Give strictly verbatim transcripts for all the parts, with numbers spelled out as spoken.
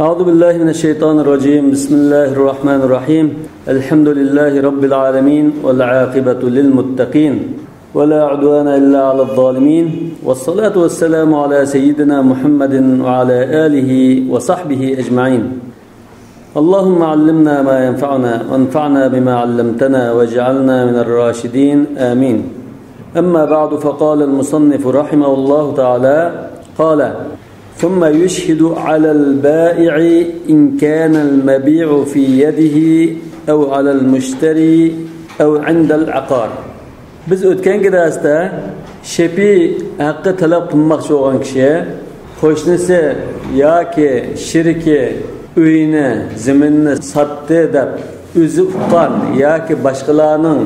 أعوذ بالله من الشيطان الرجيم. بسم الله الرحمن الرحيم. الحمد لله رب العالمين، والعاقبة للمتقين، ولا عدوان إلا على الظالمين، والصلاة والسلام على سيدنا محمد وعلى آله وصحبه أجمعين. اللهم علمنا ما ينفعنا، وانفعنا بما علمتنا، واجعلنا من الراشدين. آمين. أما بعد، فقال المصنف رحمه الله تعالى، قال: ثم يشهد على البائع إن كان المبيع في يده أو على المشتري أو عند العقار. بىز ئۆتكەنكى دەرستە شېپى ھەققى تەلەپ قىلماقچى بولغان كىشى قوشنىسى ياكى شېرىكى ئۆينى، زېمىننى ساتتى دەپ ئۆزى ئۇققان ياكى باشقىلارنىڭ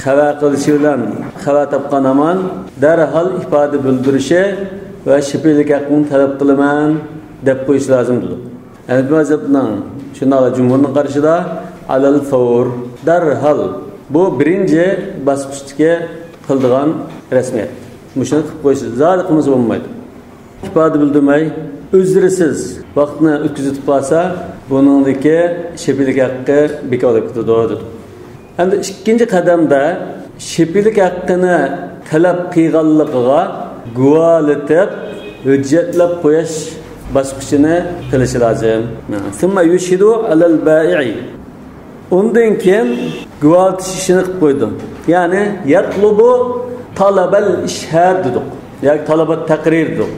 خەۋەر قىلىشى بىلەن خەۋەر تاپقان ھامان دەرھال ئىپادە بىلدۈرۈشى ۋە شېپىلىك ھەققىنى تەلەپ قىلىمەن دەپ قويۇشى لازىم دېدۇق. ھەنەفىي مەزھەپنىڭ، شۇنداقلا جۇمھۇرنىڭ قارىشىدا، ئەلەل فەۋر، دەرھال. بۇ بىرىنچى باسقۇچتىكى قىلىدىغان رەسمىيەت. مۇشۇنى قىلىپ قويۇش، زادى قىلمىسا بولمايدۇ. ئىپادە بىلدۈرمەي، ئۈزرىسىز ۋاقىتنى ئۆتكۈزۈۋېتىپ قالسا، بۇنىڭدىكى شېپىلىك ھەققى بىكار بولۇپ كېتىدۇ، دېدۇق. ئەمدى ئىككىنچى قەدەمدە شېپىلىك ھەققىنى تەلەپ قىلغانلىقىغا گۇۋاھلىتىپ، ھۆججەتلەپ قويۇش باسقۇچىنى قىلىشى لازىم. ثم يشهد على البائع. ئۇندىن كېيىن گۇۋاھلىتىش ئىشىنى قىلىپ قويىدۇ. يەنى يەتلۇبۇ تەلەبەل ئىشھاد دېدۇق. ياكى تەلەبەت تەقرىر دېدۇق.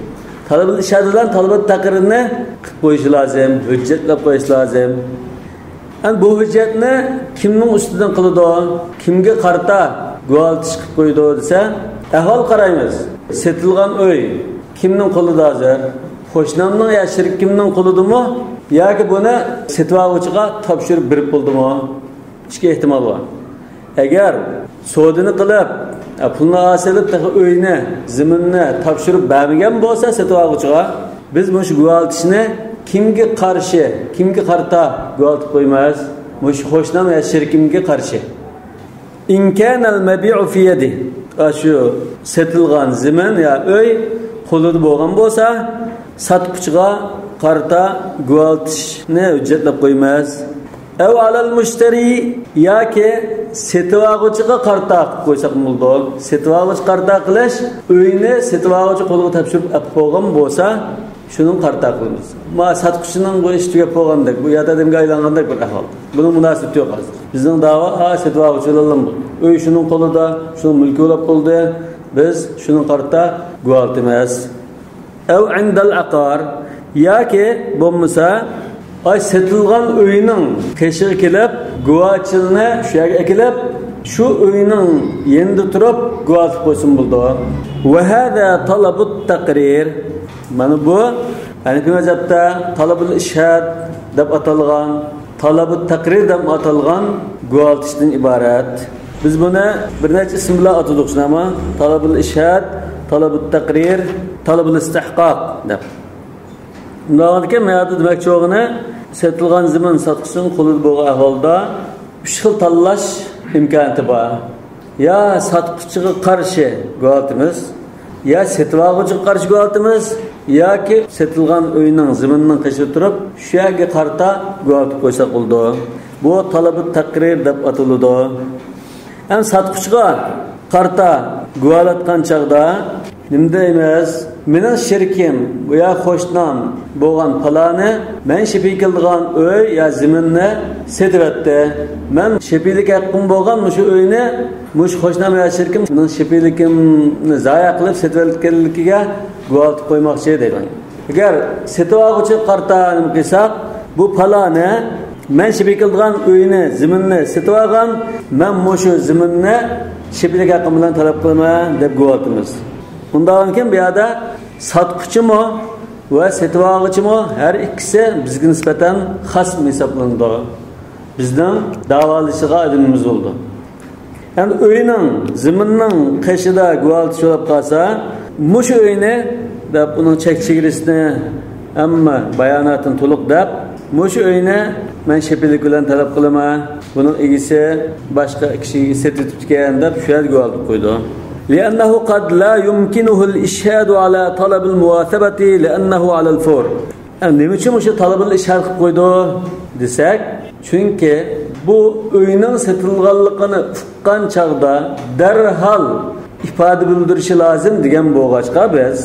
تەلەبەل ئىشھاد بىلەن تەلەبەت تەقرىرنى قىلىپ قويۇشى لازىم، ھۆججەتلەپ قويۇشى لازىم. ئەمدى بۇ ھۆججەتنى كىمنىڭ ئۈستىدىن قىلىدۇ؟ كىمگە قارىتا گۇۋاھلىتىش قىلىپ قويىدۇ دېسە، ئەھۋال قارايمىز. سېتىلغان ئۆي كىمنىڭ قولىدا ھازىر؟ قوشنامنىڭ يا شېرىكىمنىڭ قولىدىمۇ؟ ياكى بۇنى سېتىۋالغۇچىغا تاپشۇرۇپ بېرىپ بولدىمۇ؟ ئىككى ئېھتىمال بار. ئەگەر سودىنى قىلىپ، پۇلنى ھاسىلىپ، تېخى ئۆينى، زېمىننى تاپشۇرۇپ بەرمىگەن بولسا سېتىۋالغۇچىغا، بىز مۇشۇ گۇۋاھلىتىشنى كىمگە قارشى، كىمگە قارىتا گۇۋاھلىتىپ قويىمىز؟ مۇشۇ قوشنام يا شېرىكىمگە قارشى. إن كان المبيع في يده. ئاشۇ سېتىلغان زېمىن يا ئۆي قولىدا بولغان بولسا، ساتقۇچىغا قارىتا گۇۋاھلىتىشنى ھۆججەتلەپ قويىمىز. أو على المشتري، ياكى سېتىۋالغۇچىغا قارىتا قىلىپ قويساق بولىدۇ. سېتىۋالغۇچىغا قارىتا قىلىش، ئۆينى سېتىۋالغۇچى قولىغا تاپشۇرۇپ ئەپ قويغان بولسا، شۇنىڭغا قارىتا قىلىمىز. ما ساتقۇچىنىڭ بۇ ئىشى تۈگەپ بولغاندەك، بۇ يات ئادەمگە ئايلانغاندەك بىر ئەھۋال. بۇنىڭ مۇناسىۋىتى يوق ھازىر. بىزنىڭ داۋا، ئا، سېتىۋالغۇچى بىلەنلا بۇ. ئۆي شۇنىڭ قولىدا، شۇنىڭ مۈلكى بولۇپ قالدى. بىز شۇنىڭغا قارىتا گۇۋاھلىتىمىز. أو عند العقار، ياكى بولمىسا، ئاي سېتىلغان ئۆينىڭ قېشىغا كېلىپ، گۇۋاھچىلىنى شۇ يەرگە ئەكېلىپ، شۇ ئۆينىڭ يېنىدا تۇرۇپ گۇۋاھلىق قويسىمۇ بولىدۇ. وهذا طلب التقرير. مانا بۇ ھەنىفىي مەزھەپتە تەلەبۇل ئىشھاد دەپ ئاتالغان، تەلەبۇت تەقرىر دەپ ئاتالغان گۇۋاھلىتىشتىن ئىبارەت. بىز بۇنى بىر نەچچە ئىسىم بىلەن ئاتىدۇق، شۇنداقمۇ؟ تەلەبۇل ئىشھاد، تەلەبۇت تەقرىر، تەلەبۇل ئىستىھقاق دەپ. ئۇنداق بولغاندىكىن، مەن ھازىر دېمەكچى بولغىنى، سېتىلغان زېمىن ساتقۇچىنىڭ قولىدا بولغان ئەھۋالدا ئۈچ خىل تاللاش ئىمكانىيىتى بار. يا ساتقۇچىغا قارشى گۇۋاھلىتىمىز، يا سېتىۋالغۇچىغا قارشى گۇۋاھلىتىمىز، ياكى سېتىلغان ئۆينىڭ زېمىنىنىڭ قېشىدا تۇرۇپ، شۇ يەرگە قارىتا گۇۋاھلىتىپ قويساق بولىدۇ. بۇ تەلەبۇت تەقرىر دەپ ئاتىلىدۇ. ھەم ساتقۇچىغا قارىتا گۇۋاھلاتقان چاغدا نېمە دەيمىز؟ مېنىڭ شېرىكىم يا قوشنام بولغان پالانى مەن شېپىي كېلىدىغان ئۆي يا زېمىننى سېتىۋەتتى. مەن شېپىيلىك ھەققىم بولغان مۇشۇ ئۆينى مۇشۇ قوشنام يا شېرىكىم مېنىڭ شېپىيلىكىمنى زايە قىلىپ سېتىۋەتكەنلىكىگە گۇۋاھلىتىپ قويماقچى دەيدۇ. ئەگەر سېتىۋالغۇچىغا قارىتا نېمە قىلساق، بۇ پالانى مەن شېپىي كېلىدىغان ئۆينى، زېمىننى سېتىۋالغان، مەن مۇشۇ زېمىننى شېپىيلىك ھەققىم بىلەن تەلەپ قىلىمەن دەپ گۇۋاھلىتىمىز. ئۇنداقتىن كېيىن بۇ يەردە ساتقۇچىمۇ ۋە سېتىۋالغۇچىمۇ ھەر ئىككىسى بىزگە نىسبەتەن خاس ھېسابلىنىدۇ. بىزنىڭ داۋالىشىدىغان ئادىمىمىز بولىدۇ. يەنى ئۆينىڭ، زېمىننىڭ قېشىدا گۇۋاھلىتىش بولۇپ قالسا، مۇشۇ ئۆينى دەپ، ئۇنىڭ چەك چېگرىسىنى، ھەممە باياناتىنى تولۇق دەپ، مۇشۇ ئۆينى مەن شېپىيلىك بىلەن تەلەپ قىلىمەن، بۇنىڭ ئىگىسى باشقا كىشىگە سېتىۋېتىپتىكەن دەپ، شۇ يەردە گۇۋاھلىتىپ قويىدۇ. لأنه قد لا يمكنه الإشهاد على طلب المواثبة لأنه على الفور. نېمە ئۈچۈن مۇشۇ تەلەبۇل ئىشھاد قىلىپ قويدى دېسەك، چۈنكى بۇ ئۆينىڭ سېتىلغانلىقىنى ئۇققان چاغدا دەرھال ئىپادە بىلدۈرۈشى لازىم دېگەن بولغاچقا، بىز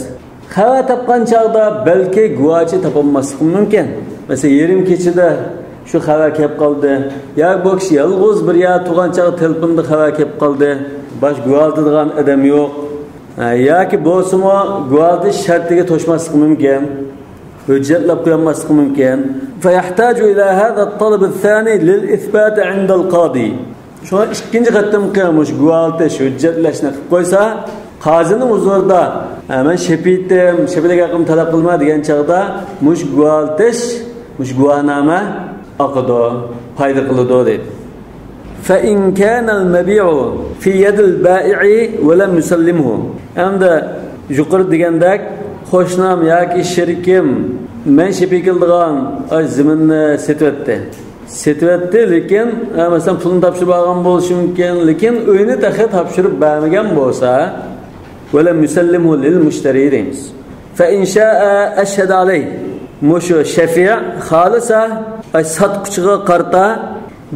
خەۋەر تاپقان چاغدا بەلكى گۇۋاچى تاپالماسلىقى مۇمكىن. مەسىلەن، يېرىم كېچىدە شۇ خەۋەر كېلىپ قالدى، ياكى بۇ كىشى يالغۇز بىر يەردە تۇرغان چاغدا تېلېفوندا خەۋەر كېلىپ قالدى، باش گۇۋالىتىدىغان ئادەم يوق. ھە، ياكى بولسىمۇ گۇۋالىتىش شەرتىگە توشماسلىقى مۇمكىن. ھۆججەتلەپ قويالماسلىقى مۇمكىن. فيحتاج إلى هذا الطلب الثاني للإثبات عند القاضي. شۇڭا ئىككىنچى قېتىمقى مۇشۇ گۇۋالىتىش، ھۆججەتلەشنى قىلىپ قويسا، قازىنىڭ ھۇزۇرىدا، ھە، مەن شېپىتىم، شېپىلىك ھەققىمنى تەلەپ قىلىمەن دېگەن چاغدا مۇشۇ گۇۋالىتىش، مۇشۇ گۇۋاھنامە ئاقىدۇ، پايدا قىلىدۇ دەيدۇ. فإن كان المبيع في يد البائع ولم يسلمه. ئەمدى يۇقىرى دېگەندەك، قوشنام ياكى شېرىكىم مەن شېپىي كېلىدىغان ئاي زېمىننى سېتىۋەتتى. سېتىۋەتتى، لېكىن، ئە، مەسىلەن، پۇلنى تاپشۇرۇپ ئالغان بولۇشى مۇمكىن، لېكىن ئۆينى تېخى تاپشۇرۇپ بەرمىگەن بولسا، ولم يسلمه للمشتري دەيمىز. فإن شاء أشهد عليه. مۇشۇ شەفىئ خالىسا، ئاي، ساتقۇچىغا قارىتا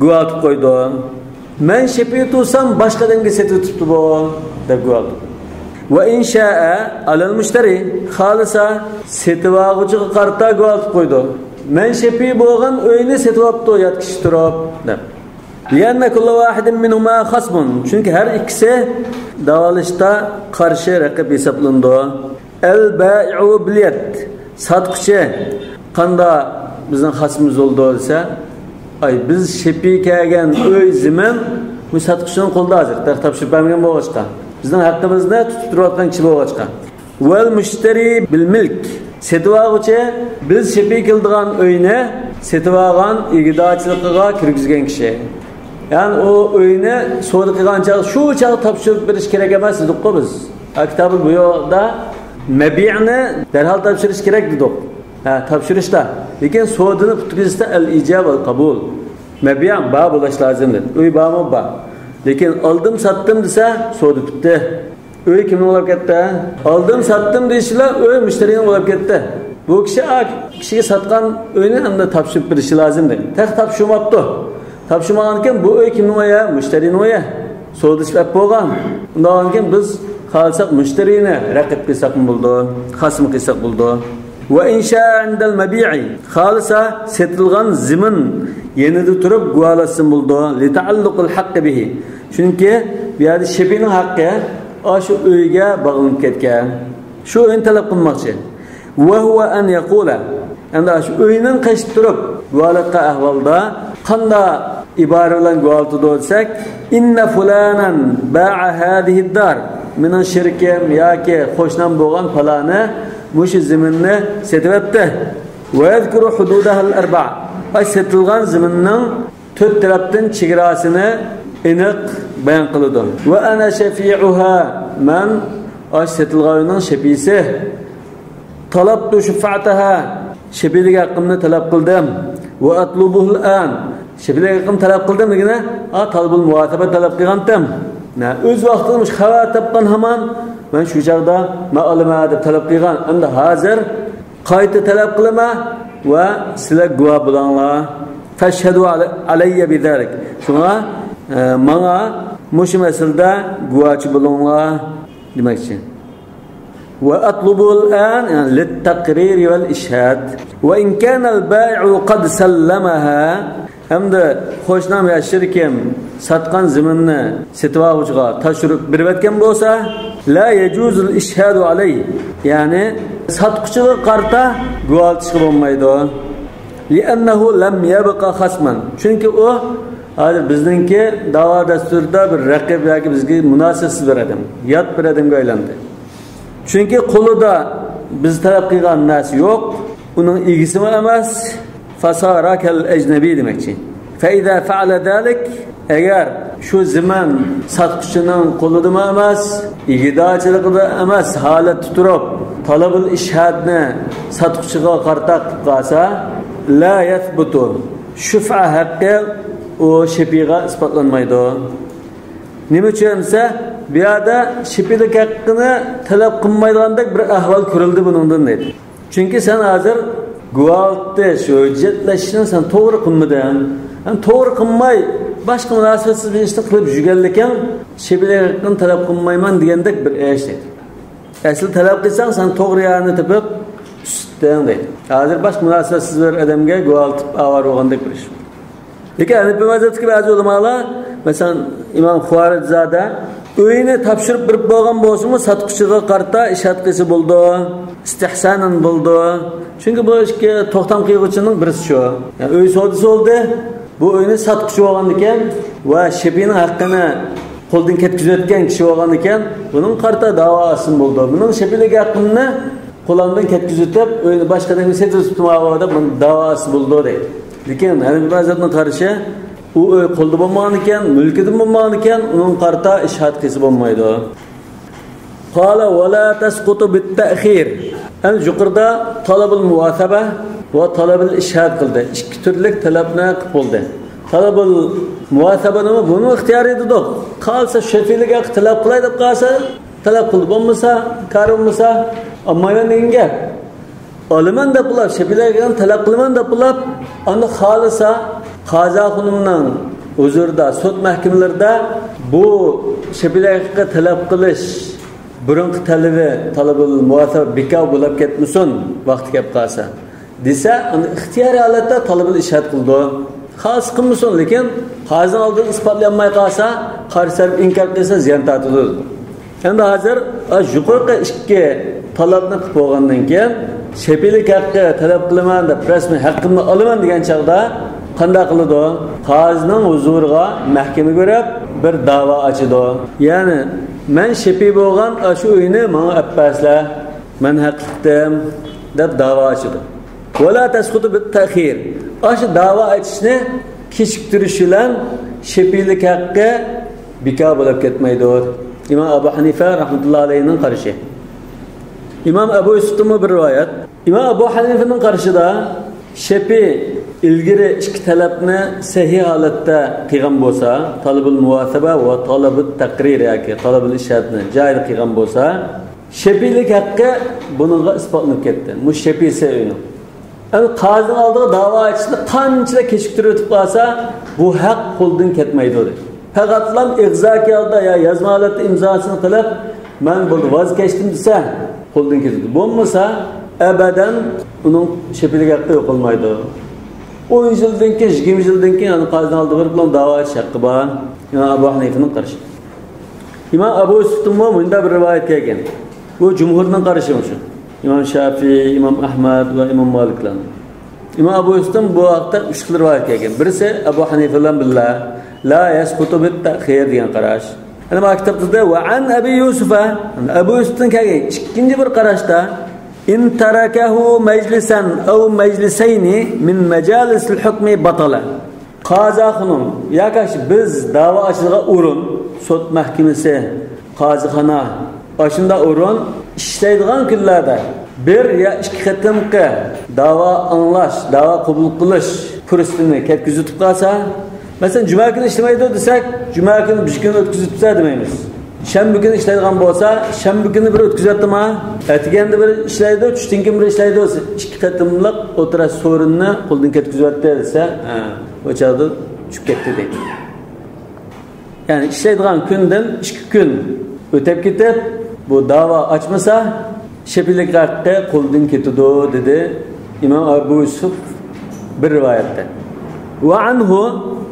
گۇۋاھلىق قويىدۇ. مەن شېپىي تۇرسام، باشقا ئادەمگە سېتىۋېتىپتۇ بۇ، دەپ گۇۋاھلىق قويىدۇ. وإن شاء على المشتري. خالىسا، سېتىۋالغۇچىغا قارىتا گۇۋاھلىق قويىدۇ. مەن شېپىي بولغان ئۆينى سېتىۋاپتۇ يات كىشى تۇرۇپ، دەپ. لأن كل واحد منهما خصم. چۈنكى ھەر ئىككىسى داۋالىشىشتا قارشى رەقىب ھېسابلىنىدۇ. البائع باليد. ساتقۇچى قاندا بىزنىڭ خاسمىمىز بولىدۇ دېسە، ئاي، بىز شېپىي كەلگەن ئۆي زېمىن بۇ ساتقۇچىنىڭ قولىدا ھازىر. تېخى تاپشۇرۇپ بەرمىگەن بولغاچقا، بىزنىڭ ھەققىمىزنى تۇتۇپ تۇرۇۋاتقان كىشى بولغاچقا. والمشتري بالملك. سېتىۋالغۇچى بىز شېپىي كېلىدىغان ئۆينى سېتىۋالغان ئىگىدارچىلىقىغا كىرگۈزگەن كىشى. يەنى ئۇ ئۆينى سودا قىلغان چاغ، شۇ چاغ تاپشۇرۇپ بېرىش كېرەك ئەمەس دېدۇققۇ بىز. ھە، كىتابۇل بۇيۇدا مەبىئنى دەرھال تاپشۇرۇش كېرەك دېدۇق. ھە، تاپشۇرۇشتا. لېكىن سودىنى پۈتكۈزۈشتە ئەل ئىجاب ۋەل قابۇل. مەبىئ بار بولۇش لازىم دېدى. ئۆي بارمۇ؟ بار. لېكىن ئالدىم ساتتىم دېسە، سودا پۈتتى. ئۆي كىمنىڭ بولۇپ كەتتى؟ ئالدىم ساتتىم دېيىشلا ئۆي مۇشتەرىنىڭ بولۇپ كەتتى. بۇ كىشى، ئا، كىشىگە ساتقان ئۆينى ئەمدى تاپشۇرۇپ بېرىشى لازىم دەيدۇ. تېخى تاپشۇرماپتۇ. تاپشۇرمىغانكىن بۇ ئۆي كىمنىڭ ئۆيى؟ مۇشتەرىنىڭ ئۆيى. سودىسى ئەپ بولغان. ئۇنداغانكىن بىز خالىساق مۇشتەرىنى رەقىب قىلساقمۇ بولىدۇ، خاسىم قىلساق بولىدۇ. وإن شاء عند المبيع. خالىسا سېتىلغان زېمىن يېنىدا تۇرۇپ گۇۋاھلاتسىمۇ بولىدۇ. لتعلق الحق به. چۈنكى بۇ يەردە شېپىنىڭ ھەققى ئاشۇ ئۆيگە باغلىنىپ كەتكەن. شۇ ئۆينى تەلەپ قىلماقچى. وهو أن يقول. ئەمدى شۇ ئۆينىڭ قېشىدا تۇرۇپ گۇۋاھلاتقان ئەھۋالدا قانداق ئىبارە بىلەن گۇۋاھلىتىدۇ دېسەك، إن فلانا باع هذه الدار. مېنىڭ شېرىكىم ياكى قوشنام بولغان پالانى مۇشۇ زېمىننى سېتىۋەتتى. ويذكر حدودها الأربع. ئاي، سېتىلغان زېمىننىڭ تۆت تەرەپتىن چېگراسىنى ئېنىق بايان قىلىدۇ. وأنا شفيعها. مەن ئاش سېتىلغان ئۆينىڭ شېپىيسى. طلبت شفعتها. شېپىيلىك ھەققىمنى تەلەپ قىلدىم. وأطلبه الآن. شېپىيلىك ھەققىمنى تەلەپ قىلدىم دېگىنى، ئا، تەلەبۇل مۇۋاتەبە تەلەپ قىلغانتىم. نە، ئۆز ۋاقتىدا مۇشۇ خەۋەر تاپقان ھامان، مەن شۇ چاغدا مەن ئالىمەن دەپ تەلەپ قىلغان. ئەمدى ھازىر قايتا تەلەپ قىلىمەن ۋە سىلەر گۇۋاھ بولۇڭلار. فاشهدوا علي بذلك. شۇڭا، ئە، ماڭا مۇشۇ مەسىلىدە گۇۋاھچى بولۇڭلار دېمەكچى. وأطلبه الآن، يەنى للتقرير والإشهاد. وإن كان البائع قد سلمها. ھەمدە قوشنام يا شېرىكىم ساتقان زېمىننى سېتىۋالغۇچىغا تاپشۇرۇپ بېرىۋەتكەن بولسا، لا يجوز الإشهاد عليه، يەنى ساتقۇچىغا قارىتا گۇۋاھلىتىشقا بولمايدۇ. لأنه لم يبق خصما، چۈنكى ئۇ ھازىر بىزنىڭكى دەۋا دەستۇرىدا بىر رەقىب ياكى بىزگە مۇناسىۋەتسىز بىر ئادەم، يات بىر ئادەمگە ئايلاندى. چۈنكى قولىدا بىز تەلەپ قىلغان نەرسە يوق، ئۇنىڭ ئىگىسىمۇ ئەمەس، فصار كالأجنبي دېمەكچى. فإذا فعل ذلك، ئەگەر شۇ زېمىن ساتقۇچىنىڭ قولىدىمۇ ئەمەس، ئىگىدارچىلىقىدا ئەمەس ھالەتتە تۇرۇپ، تەلەبۇل ئىشھادنى ساتقۇچىغا قارىتا قىلىپ قالسا، لا يثبت، شۇفئە ھەققى ئۇ شېپىيغا ئىسپاتلانمايدۇ. نېمە ئۈچۈن دېسە، بۇ يەردە شېپىيلىك ھەققىنى تەلەپ قىلمايدىغاندەك بىر ئەھۋال كۆرۈلدى بۇنىڭدىن دەيدۇ. چۈنكى سەن ھازىر گۇۋاھلىتىش، ھۆججەتلەشنى سەن توغرا قىلمىدىڭ. ھەم توغرا قىلماي، باشقا مۇناسىۋەتسىز بىر ئىشنى قىلىپ يۈرگەنلىكىڭ، شەپىلىك ھەققىنى تەلەپ قىلمايمەن دېگەندەك بىر ئىش دەيدۇ. ئەسلى تەلەپ قىلساڭ، سەن توغرا يەرنى تېپىپ تۇتتۇڭ دەيدۇ. ھازىر باشقا مۇناسىۋەتسىز بىر ئادەمگە گۇۋاھلىتىپ ئاۋارە بولغاندەك بىر ئىش. لېكىن ھەنىپىي مەزھەپتىكى بەزى ئۆلىمالار، مەسىلەن، ئىمام خۇۋارىزادە ئۆينى تاپشۇرۇپ بېرىپ بولغان بولسىمۇ، ساتقۇچىغا قارىتا ئىشاھات قىلسا بولىدۇ، ئىستىھسانەن بولىدۇ. چۈنكى بۇ ئىككى توختام قىلغۇچىنىڭ بىرسى شۇ. يەنى ئۆي سودىسى بولدى، بۇ ئۆينى ساتقۇچى بولغانىكەن ۋە شەپىنىڭ ھەققىنى قولدىن كەتكۈزۈۋەتكەن كىشى بولغانىكەن، بۇنىڭغا قارىتا داۋا ئاچسىمۇ بولىدۇ. مېنىڭ شەپىلىك ھەققىمنى قولۇمدىن كەتكۈزۈۋېتىپ، ئۆينى باشقا ئادەمگە سېتىۋېتىپتىمەن دەپ بۇنى داۋا ئاچسا بولىدۇ دەيدۇ. لېكىن ھەنىپىي مەزھەپنىڭ قارىشى، ئۇ ئۆي قولدا بولمىغانىكەن، مۈلكىدىن بولمىغانىكەن، ئۇنىڭغا قارىتا ئىشاھات قىلسا بولمايدۇ. قال ولا تسقط بالتأخير. ئەمدى يۇقىرىدا تەلەبۇل مۇۋاسەبە ۋە تەلەبۇل ئىشاھات قىلدى. ئىككى تۈرلۈك تەلەپنى قىلىپ بولدى. تەلەبۇل مۇۋاسەبەنىمۇ بۇنىڭ ئىختىيارى ئىدى. قالسا شەپىلىك ھەققى تەلەپ قىلاي دەپ قالسا، تەلەپ قىلدى. بولمىسا، كارى بولمىسا، ئالمايمەن دېگەن گەپ. ئالىمەن دەپ بولۇپ، شەپىلىك ھەققىنى تەلەپ قىلىمەن دەپ بولۇپ، ئاندىن خالىسا، قازا خانىمنىڭ ھۇزۇرىدا، سوت مەھكىمىلىرىدە بۇ شەپىلىك ھەققى تەلەپ قىلىش بۇرۇنقى تەلىپى، تەلەبۇل مۇۋاسەبە بىكار بولۇپ كەتمىسۇن، ۋاقتى كەپ قالسا دېسە، ئۇنى ئىختىيارىي ھالەتتە تەلەبۇل ئىشاھات قىلىدۇ. خالىسا قىلمىسۇن، لېكىن قازىنىڭ ئالدىدا ئىسپاتلىيالماي قالسا، قارشى تەرەپ ئىنكار قىلسا زىيان تارتىدۇ. ئەمدى ھازىر ئاشۇ يۇقىرىقى ئىككى تەلەپنى قىلىپ بولغاندىن كېيىن، شەپىلىك ھەققى تەلەپ قىلىمەن دەپ، رەسمىي ھەققىمنى ئالىمەن دېگەن چاغدا قانداق قىلىدۇ؟ قازىنىڭ ھۇزۇرىغا، مەھكىمىگە بېرىپ بىر داۋا ئاچىدۇ. يەنى، مەن شەپىي بولغان ئاشۇ ئۆينى ماڭا ئەپ بەرسىلە، مەن ھەقلىقتىم دەپ داۋا ئاچىدۇ. ۋەلا تەسقۇتۇ بىت تەخىر. ئاشۇ داۋا ئېچىشنى كېچىكتۈرۈش بىلەن شەپىيلىك ھەققى بىكار بولۇپ كەتمەيدۇ. ئىمام ئەبۇ ھەنىفە رەھمەتۇللا ئەلەيھىنىڭ قارىشى. ئىمام ئەبۇ يۈسۈفتىنمۇ بىر رىۋايەت. ئىمام ئەبۇ ھەنىفىنىڭ قارىشىدا شەپىي ئىلگىرى ئىككى تەلەپنى سەھىھ ھالەتتە قىلغان بولسا، تەلەبۇل مۇۋاسەبە ۋە تەلەبۇت تەقرىر ياكى تەلەبۇل ئىشاھاتنى جايىدا قىلغان بولسا، شەپىيلىك ھەققى بۇنىڭغا ئىسپاتلىنىپ كەتتى. مۇشۇ شەپىيسى ئۆينىڭ. ئەمدى قازىنىڭ ئالدىغا داۋا ئېچىشنى قانچىلىك كېچىكتۈرۈۋېتىپ قالسا، بۇ ھەق قولدىن كەتمەيدۇ، دېدى. پەقەتلا ئىغزاكى ھالدا يا يازما ھالەتتە ئىمزاسىنى قىلىپ، مەن بولدى، ۋاز كەچتىم دېسە، قولدىن كېتىدۇ. بولمىسا، ئەبەدەن ئۇنىڭ شەپىيلىك ھەققى يوقالمايدۇ. ئون يىلدىن كېيىن، يىگىرمە يىلدىن كېيىن، يەنە قازىنىڭ ئالدىغا بېرىپ، داۋا ئېچىش ھەققى بار. ئىمام ئەبۇ ھەنىفىنىڭ قارىشى. ئىمام ئەبۇ يۈسۈفتىنمۇ مۇنداق بىر رىۋايەت كەلگەن. بۇ جۇمھۇرنىڭ قارىشى شۇ. ئىمام شافىئى، ئىمام ئەھمەد ۋە ئىمام مالىكلارنىڭ. ئىمام ئەبۇ يۈسۈفتىن بۇ ھەقتە ئۈچ خىل رىۋايەت كەلگەن. بىرسى ئەبۇ ھەنىفە بىلەن بىللە، لا يەسقۇتۇ بىت تەخىر دېگەن قاراش. يەنە مانا كىتابتا دە، ۋە ئەن ئەبى يۈسۈفە، ئەبۇ يۈسۈفتىن كەلگەن ئىككىنچى بىر قاراشتا، ئىن تەرەكەھۇ مەجلىسەن ئەۋ مەجلىسەينى مىن مەجالىسىل ھۇكمى باتالە. قازا خانىم ياكى بىز داۋا ئاچىدىغان ئورۇن، سوت مەھكىمىسى، قازىخانا، ئاشۇنداق ئورۇن ئىشلەيدىغان كۈنلەردە بىر يا ئىككى قېتىمقى داۋا ئاڭلاش، داۋا قوبۇل قىلىش پۇرسىتىنى كەتكۈزۈپ قالسا، مەسىلەن، جۈمە كۈنى ئىشلىمەيدۇ دېسەك، جۈمە كۈنى بىر كۈن ئۆتكۈزۈپتۇ دەيمىز. شەنبە كۈنى ئىشلەيدىغان بولسا، شەنبە كۈنى بىر ئۆتكۈزۈۋەتتىما، ئەتىگەندە بىر ئىشلەيدۇ، چۈشتىن كېيىن بىر ئىشلەيدۇ، ئىككى قېتىملىق ئولتۇراش سورۇنىنى قولدىن كەتكۈزۈۋەتتى دېسە، ھە، ئۇ چاغدا چۈشۈپ كەتتى دەيدۇ. يەنى ئىشلەيدىغان كۈندىن ئىككى كۈن ئۆتۈپ كېتىپ، بۇ داۋا ئاچمىسا، شەپىيلىك ھەققى قولدىن كېتىدۇ، دېدى ئىمام ئەبۇ يۈسۈف بىر رىۋايەتتە. ۋە ئەنھۇ،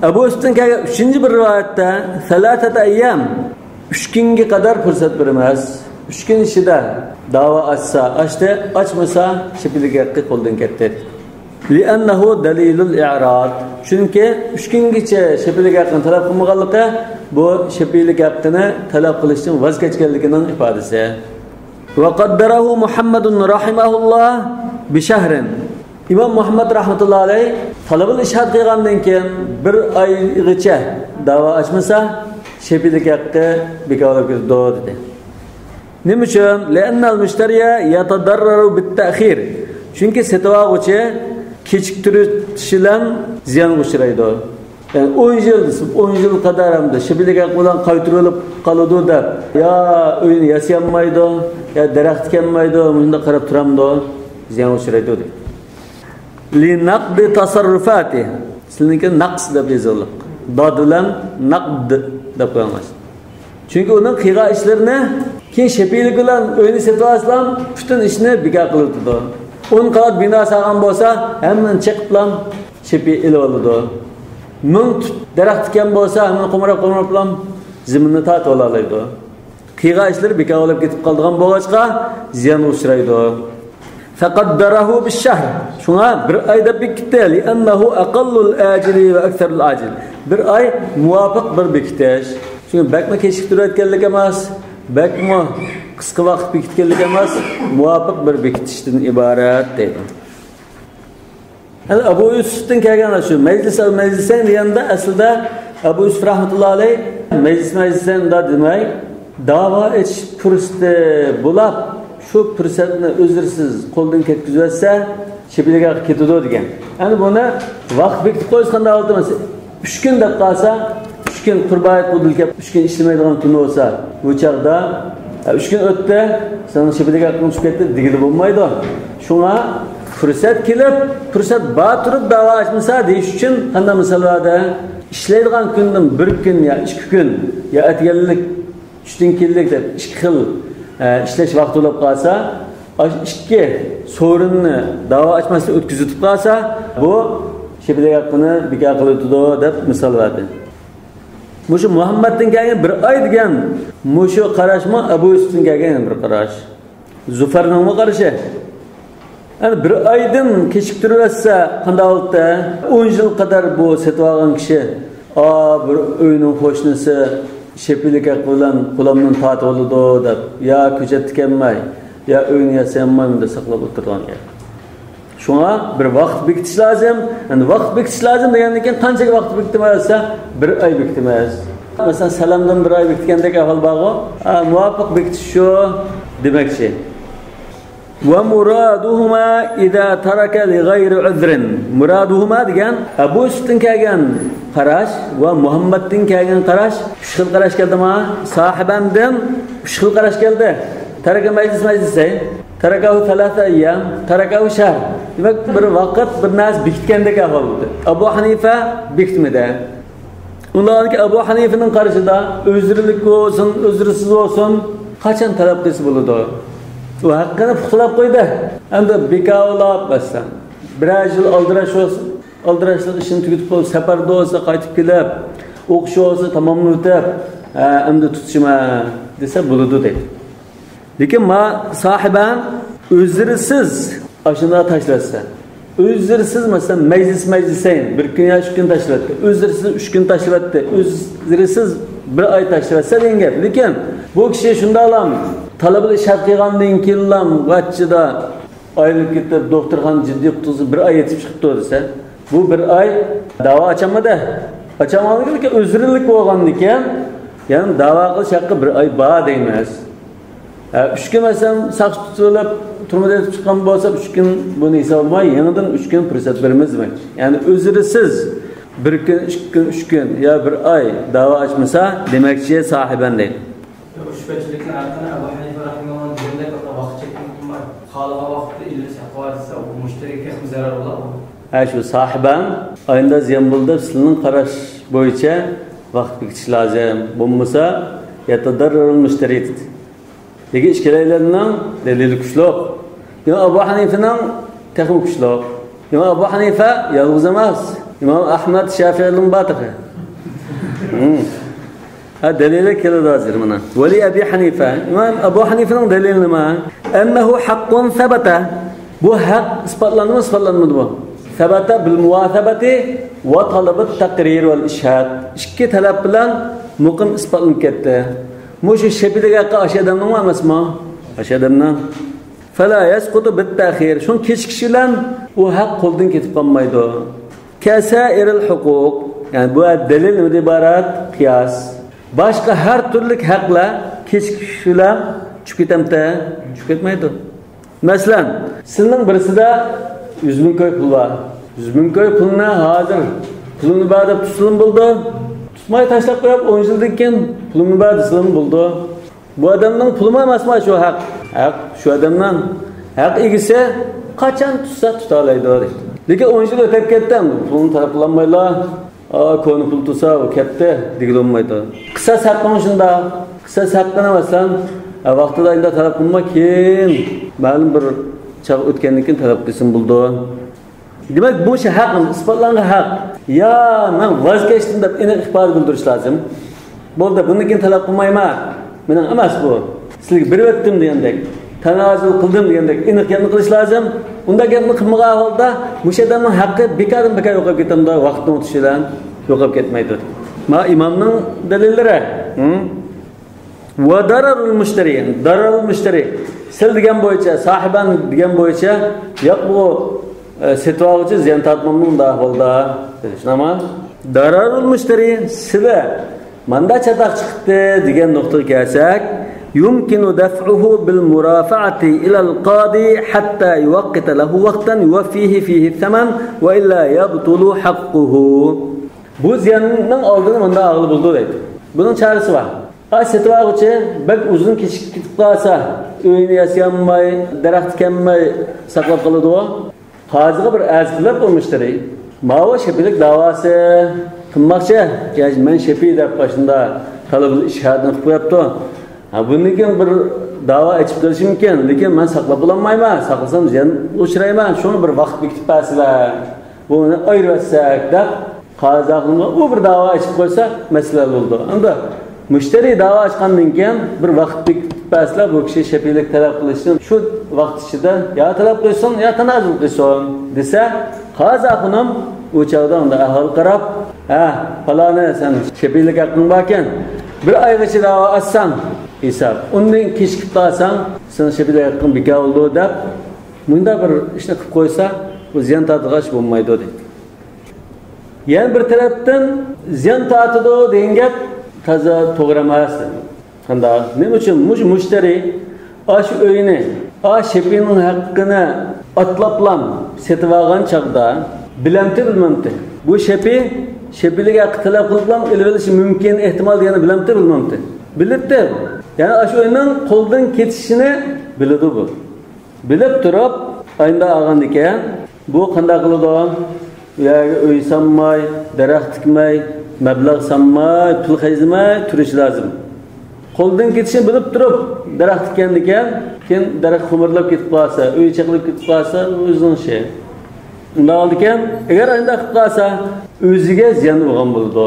ئەبۇ يۈسۈفتىن كەلگەن ئۈچىنچى بىر رىۋايەتتە، سەلاسەتە ئەييام، ئۈچ كۈنگە قەدەر پۇرسەت بېرىمىز. ئۈچ كۈن ئىچىدە داۋا ئاچسا ئاچتى، ئاچمىسا شەپىيلىك ھەققى قولدىن كەتتى. لىئەننەھۇ دەلىلۇل ئىئراد. چۈنكى ئۈچ كۈنگىچە شەپىيلىك ھەققىنى تەلەپ قىلمىغانلىقى، بۇ شەپىيلىك ھەققىنى تەلەپ قىلىشتىن ۋاز كەچكەنلىكىنىڭ ئىپادىسى. ۋە قەددەرەھۇ مۇھەممەدۇن رەھىمەھۇللاھ بىشەھرىن. ئىمام مۇھەممەد رەھمەتۇللا ئەلەيھ تەلەبۇل ئىشاھات قىلغاندىن كېيىن بىر ئايغىچە داۋا ئاچمىسا، شەپىيلىك ھەققى بىكار بولۇپ كېتىدۇ، دېدى. نېمە ئۈچۈن؟ لىئەننەل مۇشتەرىيە يەتەدەررەرۇ بىتتەخىر. چۈنكى سېتىۋالغۇچى كېچىكتۈرۈش بىلەن زىيانغا ئۇچرايدۇ. يەنى ئون يىل دېسە، ئون يىل قەدەر ئەمدى شەپىيلىك ھەققى بىلەن قايتۇرۇلۇپ قالىدۇ دەپ، يا ئۆينى ياسىيالمايدۇ، يا دەرەخ تىكەلمەيدۇ، مۇشۇنداق قاراپ تۇرامدۇ، زىيانغا ئۇچرايدۇ دەيدۇ. لنقض تصرفاته. سىلىنىڭكى نەقس دەپ يېزىلدى. داد بىلەن نەقد دەپ قويۇڭلار. چۈنكى ئۇنىڭ قىلغان ئىشلىرىنى كېيىن شېپىلىك بىلەن ئۆينى سېتىۋالسىلا، پۈتۈن ئىشنى بىكار قىلىۋېتىدۇ. ئون قەۋەت بىنا سالغان بولسا، ھەممىنى چېقىپلا شېپى ئېلىۋالىدۇ. مىڭ تۈپ دەرەخ تىككەن بولسا، ھەممىنى قومۇراپ-قومۇراپلا زېمىننى تارتىۋالالايدۇ. قىلغان ئىشلىرى بىكار بولۇپ كېتىپ قالىدىغان بولغاچقا، زىيانغا ئۇچرايدۇ. فقدره بالشهر. شۇڭا بىر ئاي دەپ بېكىتتى. لأنه أقل الآجل وأكثر العاجل. بىر ئاي مۇۋاپىق بىر بېكىتىش. چۈنكى بەكمۇ كېچىكتۈرۈۋەتكەنلىك ئەمەس، بەكمۇ قىسقا ۋاقىت بېكىتكەنلىك ئەمەس، مۇۋاپىق بىر بېكىتىشتىن ئىبارەت دەيدۇ. ئەمدى ئەبۇ يۈسۈفتىن كەلگەن شۇ مەجلىس، مەجلىسەين دېگەندە ئەسلىدە ئەبۇ يۈسۈف رەھمەتۇللا ئەلەيھ مەجلىس، مەجلىسەين ئۇنداق دېمەي، داۋا ئېچىش پۇرسىتى بولاپ، شۇ پۇرسەتنى ئۆزرىسىز قولدىن كەتكۈزۈۋەتسە، شېپىلىكاققا كېتىدۇ دېگەن. ئەمدى بۇنى ۋاقىت بېكىتىپ قويسا قانداق بولىدۇ؟ مەسىلەن، ئۈچ كۈن دەپ قالسا، ئۈچ كۈن قۇربان ھېيت قىلدى دەپ، ئۈچ كۈن ئىشلىمەيدىغان كۈن بولسا، بۇ چاغدا، ئە، ئۈچ كۈن ئۆتتى، سېنىڭ شېپىلىكاققىڭ چۈشۈپ كەتتى دېگىلى بولمايدۇ. شۇڭا پۇرسەت كېلىپ، پۇرسەت بار تۇرۇپ داۋا ئاچمىسا دېيىش ئۈچۈن قانداق مىسال بەردى؟ ئىشلەيدىغان كۈندىن بىر كۈن يا ئىككى كۈن يا ئەتىگەنلىك، چۈشتىن كېيىنلىك دەپ ئىككى خىل، ئە، ئىشلەش ۋاقتى بولۇپ قالسا، ئاشۇ ئىككى سورۇننى داۋا ئاچماستىن ئۆتكۈزۈۋېتىپ قالسا، بۇ شېپىلىكاققىنى بىكار قىلىۋېتىدۇ دەپ مىسال بەردى. مۇشۇ مۇھەممەدتىن كەلگەن بىر ئاي دېگەن مۇشۇ قاراشمۇ ئەبۇ يۈسۈفتىن كەلگەن بىر قاراش. زۇفەرنىڭمۇ قارىشى. يەنى بىر ئايدىن كېچىكتۈرۈۋەتسە قانداق بولاتتى؟ ئون يىل قەدەر بۇ سېتىۋالغان كىشى، ئا، بىر ئۆينىڭ قوشنىسى شېپىلىكاق بىلەن غۇلامنى تارتىۋالىدۇ دەپ، يا كۆچەتتە كەلمەي، يا ئۆينى ياسىيالمايمەن دەپ ساقلاپ ئولتۇرىدىغان گەپ. شۇڭا بىر ۋاقىت بېكىتىش لازىم. يەنى ۋاقىت بېكىتىش لازىم دېگەندىن كېيىن قانچىلىك ۋاقىت بېكىتىمىز دېسە، بىر ئاي بېكىتىمىز. مەسىلەن، سالامدىن بىر ئاي بېكىتكەندەك ئەھۋال بارغۇ. ھە، مۇۋاپىق بېكىتىش شۇ دېمەكچى. ومرادهما إذا ترك لغير عذر. مۇرادۇھۇما دېگەن ئەبۇ يۈسۈفتىن كەلگەن قاراش ۋە مۇھەممەدتىن كەلگەن قاراش، ئۈچ خىل قاراش كەلدىما؟ ساھىبەندىن ئۈچ خىل قاراش كەلدى. تەرەكە مەجلىس مەجلىسەين، تەرەكەھۇ سەلاسە ئەييام، تەرەكەھۇ شەھر. دېمەك، بىر ۋاقىت، بىر نەرسە بېكىتكەندەك ئەھۋال بولدى. ئەبۇ ھەنىفە بېكىتمىدى. ئۇنداقكى ئەبۇ ھەنىفىنىڭ قارىشىدا ئۆزرىلىك بولسۇن، ئۆزرىسىز بولسۇن، قاچان تەلەپ قىلسا بولىدۇ. ئۇ ھەققىنى پۇختىلاپ قويدى. ئەمدى بىكاۋلاپ، مەسىلەن، بىرەر يىل ئالدىراش بولسا، ئالدىراشلىق ئىشىنى تۈگىتىپ بولسا، سەپەردە بولسا قايتىپ كېلىپ، ئوقۇش بولسا تاماملىۋېتىپ، ھە، ئەمدى تۇتۇشىمەن دېسە بولىدۇ دەيدۇ. لېكىن ما ساھىبەن ئۆزرىسىز ئاشۇنداق تاشلىۋەتسە، ئۆزرىسىز، مەسىلەن، مەجلىس، مەجلىسەين، بىر كۈن يا ئۈچ كۈن تاشلىۋەتتى، ئۆزرىسىز ئۈچ كۈن تاشلىۋەتتى، ئۆزرىسىز بىر ئاي تاشلىۋەتسە دېگەن گەپ. لېكىن بۇ كىشى شۇنداقلا تالىپىنى شەرت قىلغاندىن كېيىنلا ۋاچچىدا ئايرىلىپ كېتىپ، دوختۇرخانىدا جىددىي قۇتۇلسا، بىر ئاي يېتىپ چىقىپتۇ دېسە، بۇ بىر ئاي داۋا ئاچالمىدى. ئاچالمىغانلىكى ئۆزرىلىك بولغاندىكىن، يەنى داۋا قىلىش ھەققى بىر ئاي بار دەيمىز. ھە، ئۈچ كۈن، مەسىلەن، ساقچى تۇتۇۋېلىپ، تۈرمىدە يېتىپ چىققان بولسا، ئۈچ كۈن بۇنى ھېسابلىماي، يېڭىدىن ئۈچ كۈن پۇرسەت بېرىمىز دېمەكچى. يەنى ئۆزرىسىز بىر كۈن، ئىككى كۈن، ئۈچ كۈن يا بىر ئاي داۋا ئاچمىسا دېمەكچى ساھىبەن دەيدۇ. شۈبھىچىلىكنى ھەققىنى ئەبۇ ھەنىفە رەھىمەھۇللاھ دېگەندەك ۋاقىت چەكلىمە قىلماي، خالىغان ۋاقىتتا ئېلىش ھەققى بار دېسە، ئۇ مۇشتەرىگە تېخىمۇ زەرەر بولار. ھە، شۇ ساھىبەن ئاينىدا زىيان بولدى دەپ سىلىنىڭ قاراش بويىچە ۋاقىت بېكىتىش لازىم. بولمىسا، يەتەزەررەرۇل مۇشتەرى دېدى. لېكىن ئىككىيلەننىڭ دەلىلى كۈچلۈك. ئىمام ئەبۇ ھەنىفىنىڭ تېخىمۇ كۈچلۈك. ئىمام ئەبۇ ھەنىفە يالغۇز ئەمەس. ئىمام ئەھمەد، شافىئىنىڭ بار تېخى. ھە، دەلىلى كېلىدۇ ھازىر مانا. ولأبي حنيفة. ئىمام ئەبۇ ھەنىفىنىڭ دەلىلى نېمە؟ أنه حق ثبت. بۇ ھەق ئىسپاتلاندىمۇ، ئىسپاتلانمىدىمۇ؟ ثبت بالمواثبة وطلب التقرير والإشهاد. ئىككى تەلەپ بىلەن مۇقىم ئىسپاتلىنىپ كەتتى. مۇشۇ شېپىلىك ھەققى ئاشۇ ئادەمنىڭمۇ ئەمەسمۇ؟ ئاشۇ ئادەمنىڭ. فلا يسقط بالتأخير. شۇڭا كېچىكىش بىلەن ئۇ ھەق قولدىن كېتىپ قالمايدۇ. كسائر الحقوق. يەنى بۇ دەلىل نېمىدىن ئىبارەت؟ قىياس. باشقا ھەر تۈرلۈك ھەقلەر كېچىكىش بىلەن چۈشۈپ كېتەمتى؟ چۈشۈپ كەتمەيدۇ. مەسىلەن، سىلىنىڭ بىرسىدە يۈز مىڭ كوي پۇل بار. يۈز مىڭ كوي پۇلنى ھازىر پۇلۇمنى بەر دەپ تۇتسىلىمۇ بولىدۇ. تۇتماي تاشلاپ قويۇپ، ئون يىلدىن كېيىن پۇلۇمنى بەر دېسىلىمۇ بولىدۇ. بۇ ئادەمنىڭ پۇلىمۇ ئەمەسمۇ شۇ ھەق؟ ھەق شۇ ئادەمنىڭ. ھەق ئىگىسى قاچان تۇتسا تۇتالايدۇ دەيدۇ. لېكىن ئون يىل ئۆتۈپ كەتتى، ئەمدى پۇلنى تەلەپ قىلالمايلا، ئا، كونا پۇل تۇرسا، ئۇ كەتتى، دېگىلى بولمايدۇ. قىساس ھەققىمۇ شۇنداق. قىساس ھەققىنى، مەسىلەن، ئا، ۋاقتىدا ئەمدى تەلەپ قىلماي، كېيىن مەلۇم بىر چاغ ئۆتكەندىن كېيىن تەلەپ قىلسىمۇ بولىدۇ. دېمەك، بۇ ئىش ھەق، ئىسپاتلانغان ھەق. يا مەن ۋاز كەچتىم دەپ ئېنىق ئىپادە بىلدۈرۈش لازىم. بولدى، بۇندىن كېيىن تەلەپ قىلمايمەن. مېنىڭ ئەمەس بۇ. سىلەرگە بېرىۋەتتىم دېگەندەك، تانازۇل قىلدىم دېگەندەك ئېنىق گەپنى قىلىش لازىم. ئۇنداق گەپنى قىلمىغان ھالدا مۇشۇ ئادەمنىڭ ھەققى بىكاردىن بىكار يوقاپ كېتەمدۇ، ۋاقىتنىڭ ئۆتۈشى بىلەن يوقاپ كەتمەيدۇ. ما ئىمامنىڭ دەلىللىرى. ھە؟ ۋە دارارۇل مۇشتەرى، دارارۇل مۇشتەرى. سىلەر دېگەن بويىچە، ساھىبان دېگەن بويىچە، ياق بۇ، ئە، سېتىۋالغۇچى زىيان تارتمامدۇ ئۇنداق ئەھۋالدا. شۇنداقمۇ؟ دارارۇل مۇشتەرى، سىلەر ماندا چاتاق چىقىپتۇ دېگەن نۇقتىغا كەلسەك، يمكن دفعه بالمرافعة إلى القاضي حتى يوقت له وقتا يوفيه فيه الثمن وإلا يبطل حقه. بۇ زىياننىڭ ئالدىنى مۇنداق ئالغىلى بولىدۇ دەيدۇ. بۇنىڭ چارىسى بار. ئا، سېتىۋالغۇچى بەك ئۇزۇن كېچىكىپ كېتىپ قالسا، ئۆيىنى ياسىيالماي، دەرەخ تىكەلمەي ساقلاپ قالىدۇ. قازىغا بىر ئەرز قىلىپ، ئۇ مۇشتەرى، ماۋۇ شەپىلىك داۋاسى قىلماقچى. يا مەن شەپىي دەپ باشلىدا تالىپىل ئىشاھاتنى قىلىپ قويۇپتۇ. ھە، بۇندىن كېيىن بىر داۋا ئېچىپ قېلىشى مۇمكىن، لېكىن مەن ساقلاپ بولالمايمەن، ساقلىسام زىيان ئۇچرايمەن، شۇڭا بىر ۋاقىت بېكىتىپ بەرسىلە، بۇنى ئايرىۋەتسەك دەپ، قازى ئاخۇنۇمغا ئۇ بىر داۋا ئېچىپ قويسا، مەسىلە ھەل بولىدۇ. ئەمدى مۇشتەرى داۋا ئاچقاندىن كېيىن بىر ۋاقىت بېكىتىپ بەرسىلە، بۇ كىشى شەپىيلىك تەلەپ قىلىشتىن شۇ ۋاقىت ئىچىدە يا تەلەپ قىلسۇن، يا تانازۇل قىلسۇن دېسە، قازى ئاخۇنۇم ئۇ چاغدا ئۇندا ئەھۋال قاراپ، ھە، پالانى، سەن شەپىيلىك ھەققىڭ باركەن، بىر ئايغىچە داۋا ئاچساڭ ھېساب، ئۇندىن كېچىكىپ قالساڭ، سېنىڭ شەپىيلىك ھەققىڭ بىكار بولىدۇ دەپ، مۇنداق بىر ئىشنى قىلىپ قويسا، بۇ زىيان تارتىدىغان ئىش بولمايدۇ دەيدۇ. يەنە بىر تەرەپتىن زىيان تارتىدۇ دېگەن گەپ تازا توغرا ئەمەس. قانداق؟ نېمە ئۈچۈن؟ مۇشۇ مۇشتەرى ئاشۇ ئۆينى، ئا شەپىينىڭ ھەققىنى ئاتلاپلام سېتىۋالغان چاغدا بىلەمتى، بىلمەمتى؟ بۇ شەپىي، شەپىيلىك ھەققى تەلەپ قىلىپلام ئېلىۋېلىشى مۇمكىن، ئېھتىمال دېگەننى بىلەمتى، بىلمەمتى؟ بىلىپتۇ. يەنى ئاشۇ ئۆينىڭ قولدىن كېتىشىنى بىلىدۇ بۇ. بىلىپ تۇرۇپ، ئاينىدا ئالغاندىكىن، بۇ قانداق قىلىدۇ؟ ئۇ يەرگە ئۆي سالماي، دەرەخ تىكمەي، مەبلەغ سالماي، پۇل خەجلىمەي تۇرۇشى لازىم. قولدىن كېتىشىنى بىلىپ تۇرۇپ، دەرەخ تىككەندىكىن، كېيىن دەرەخ خۇمۇرلاپ كېتىپ قالسا، ئۆي چېقىلىپ كېتىپ قالسا، ئۇ ئۆزىنىڭ ئىشى. ئۇنداق بولىدىكەن، ئەگەر ئاينداق قىلىپ قالسا، ئۆزىگە زىيان بولغان بولىدۇ.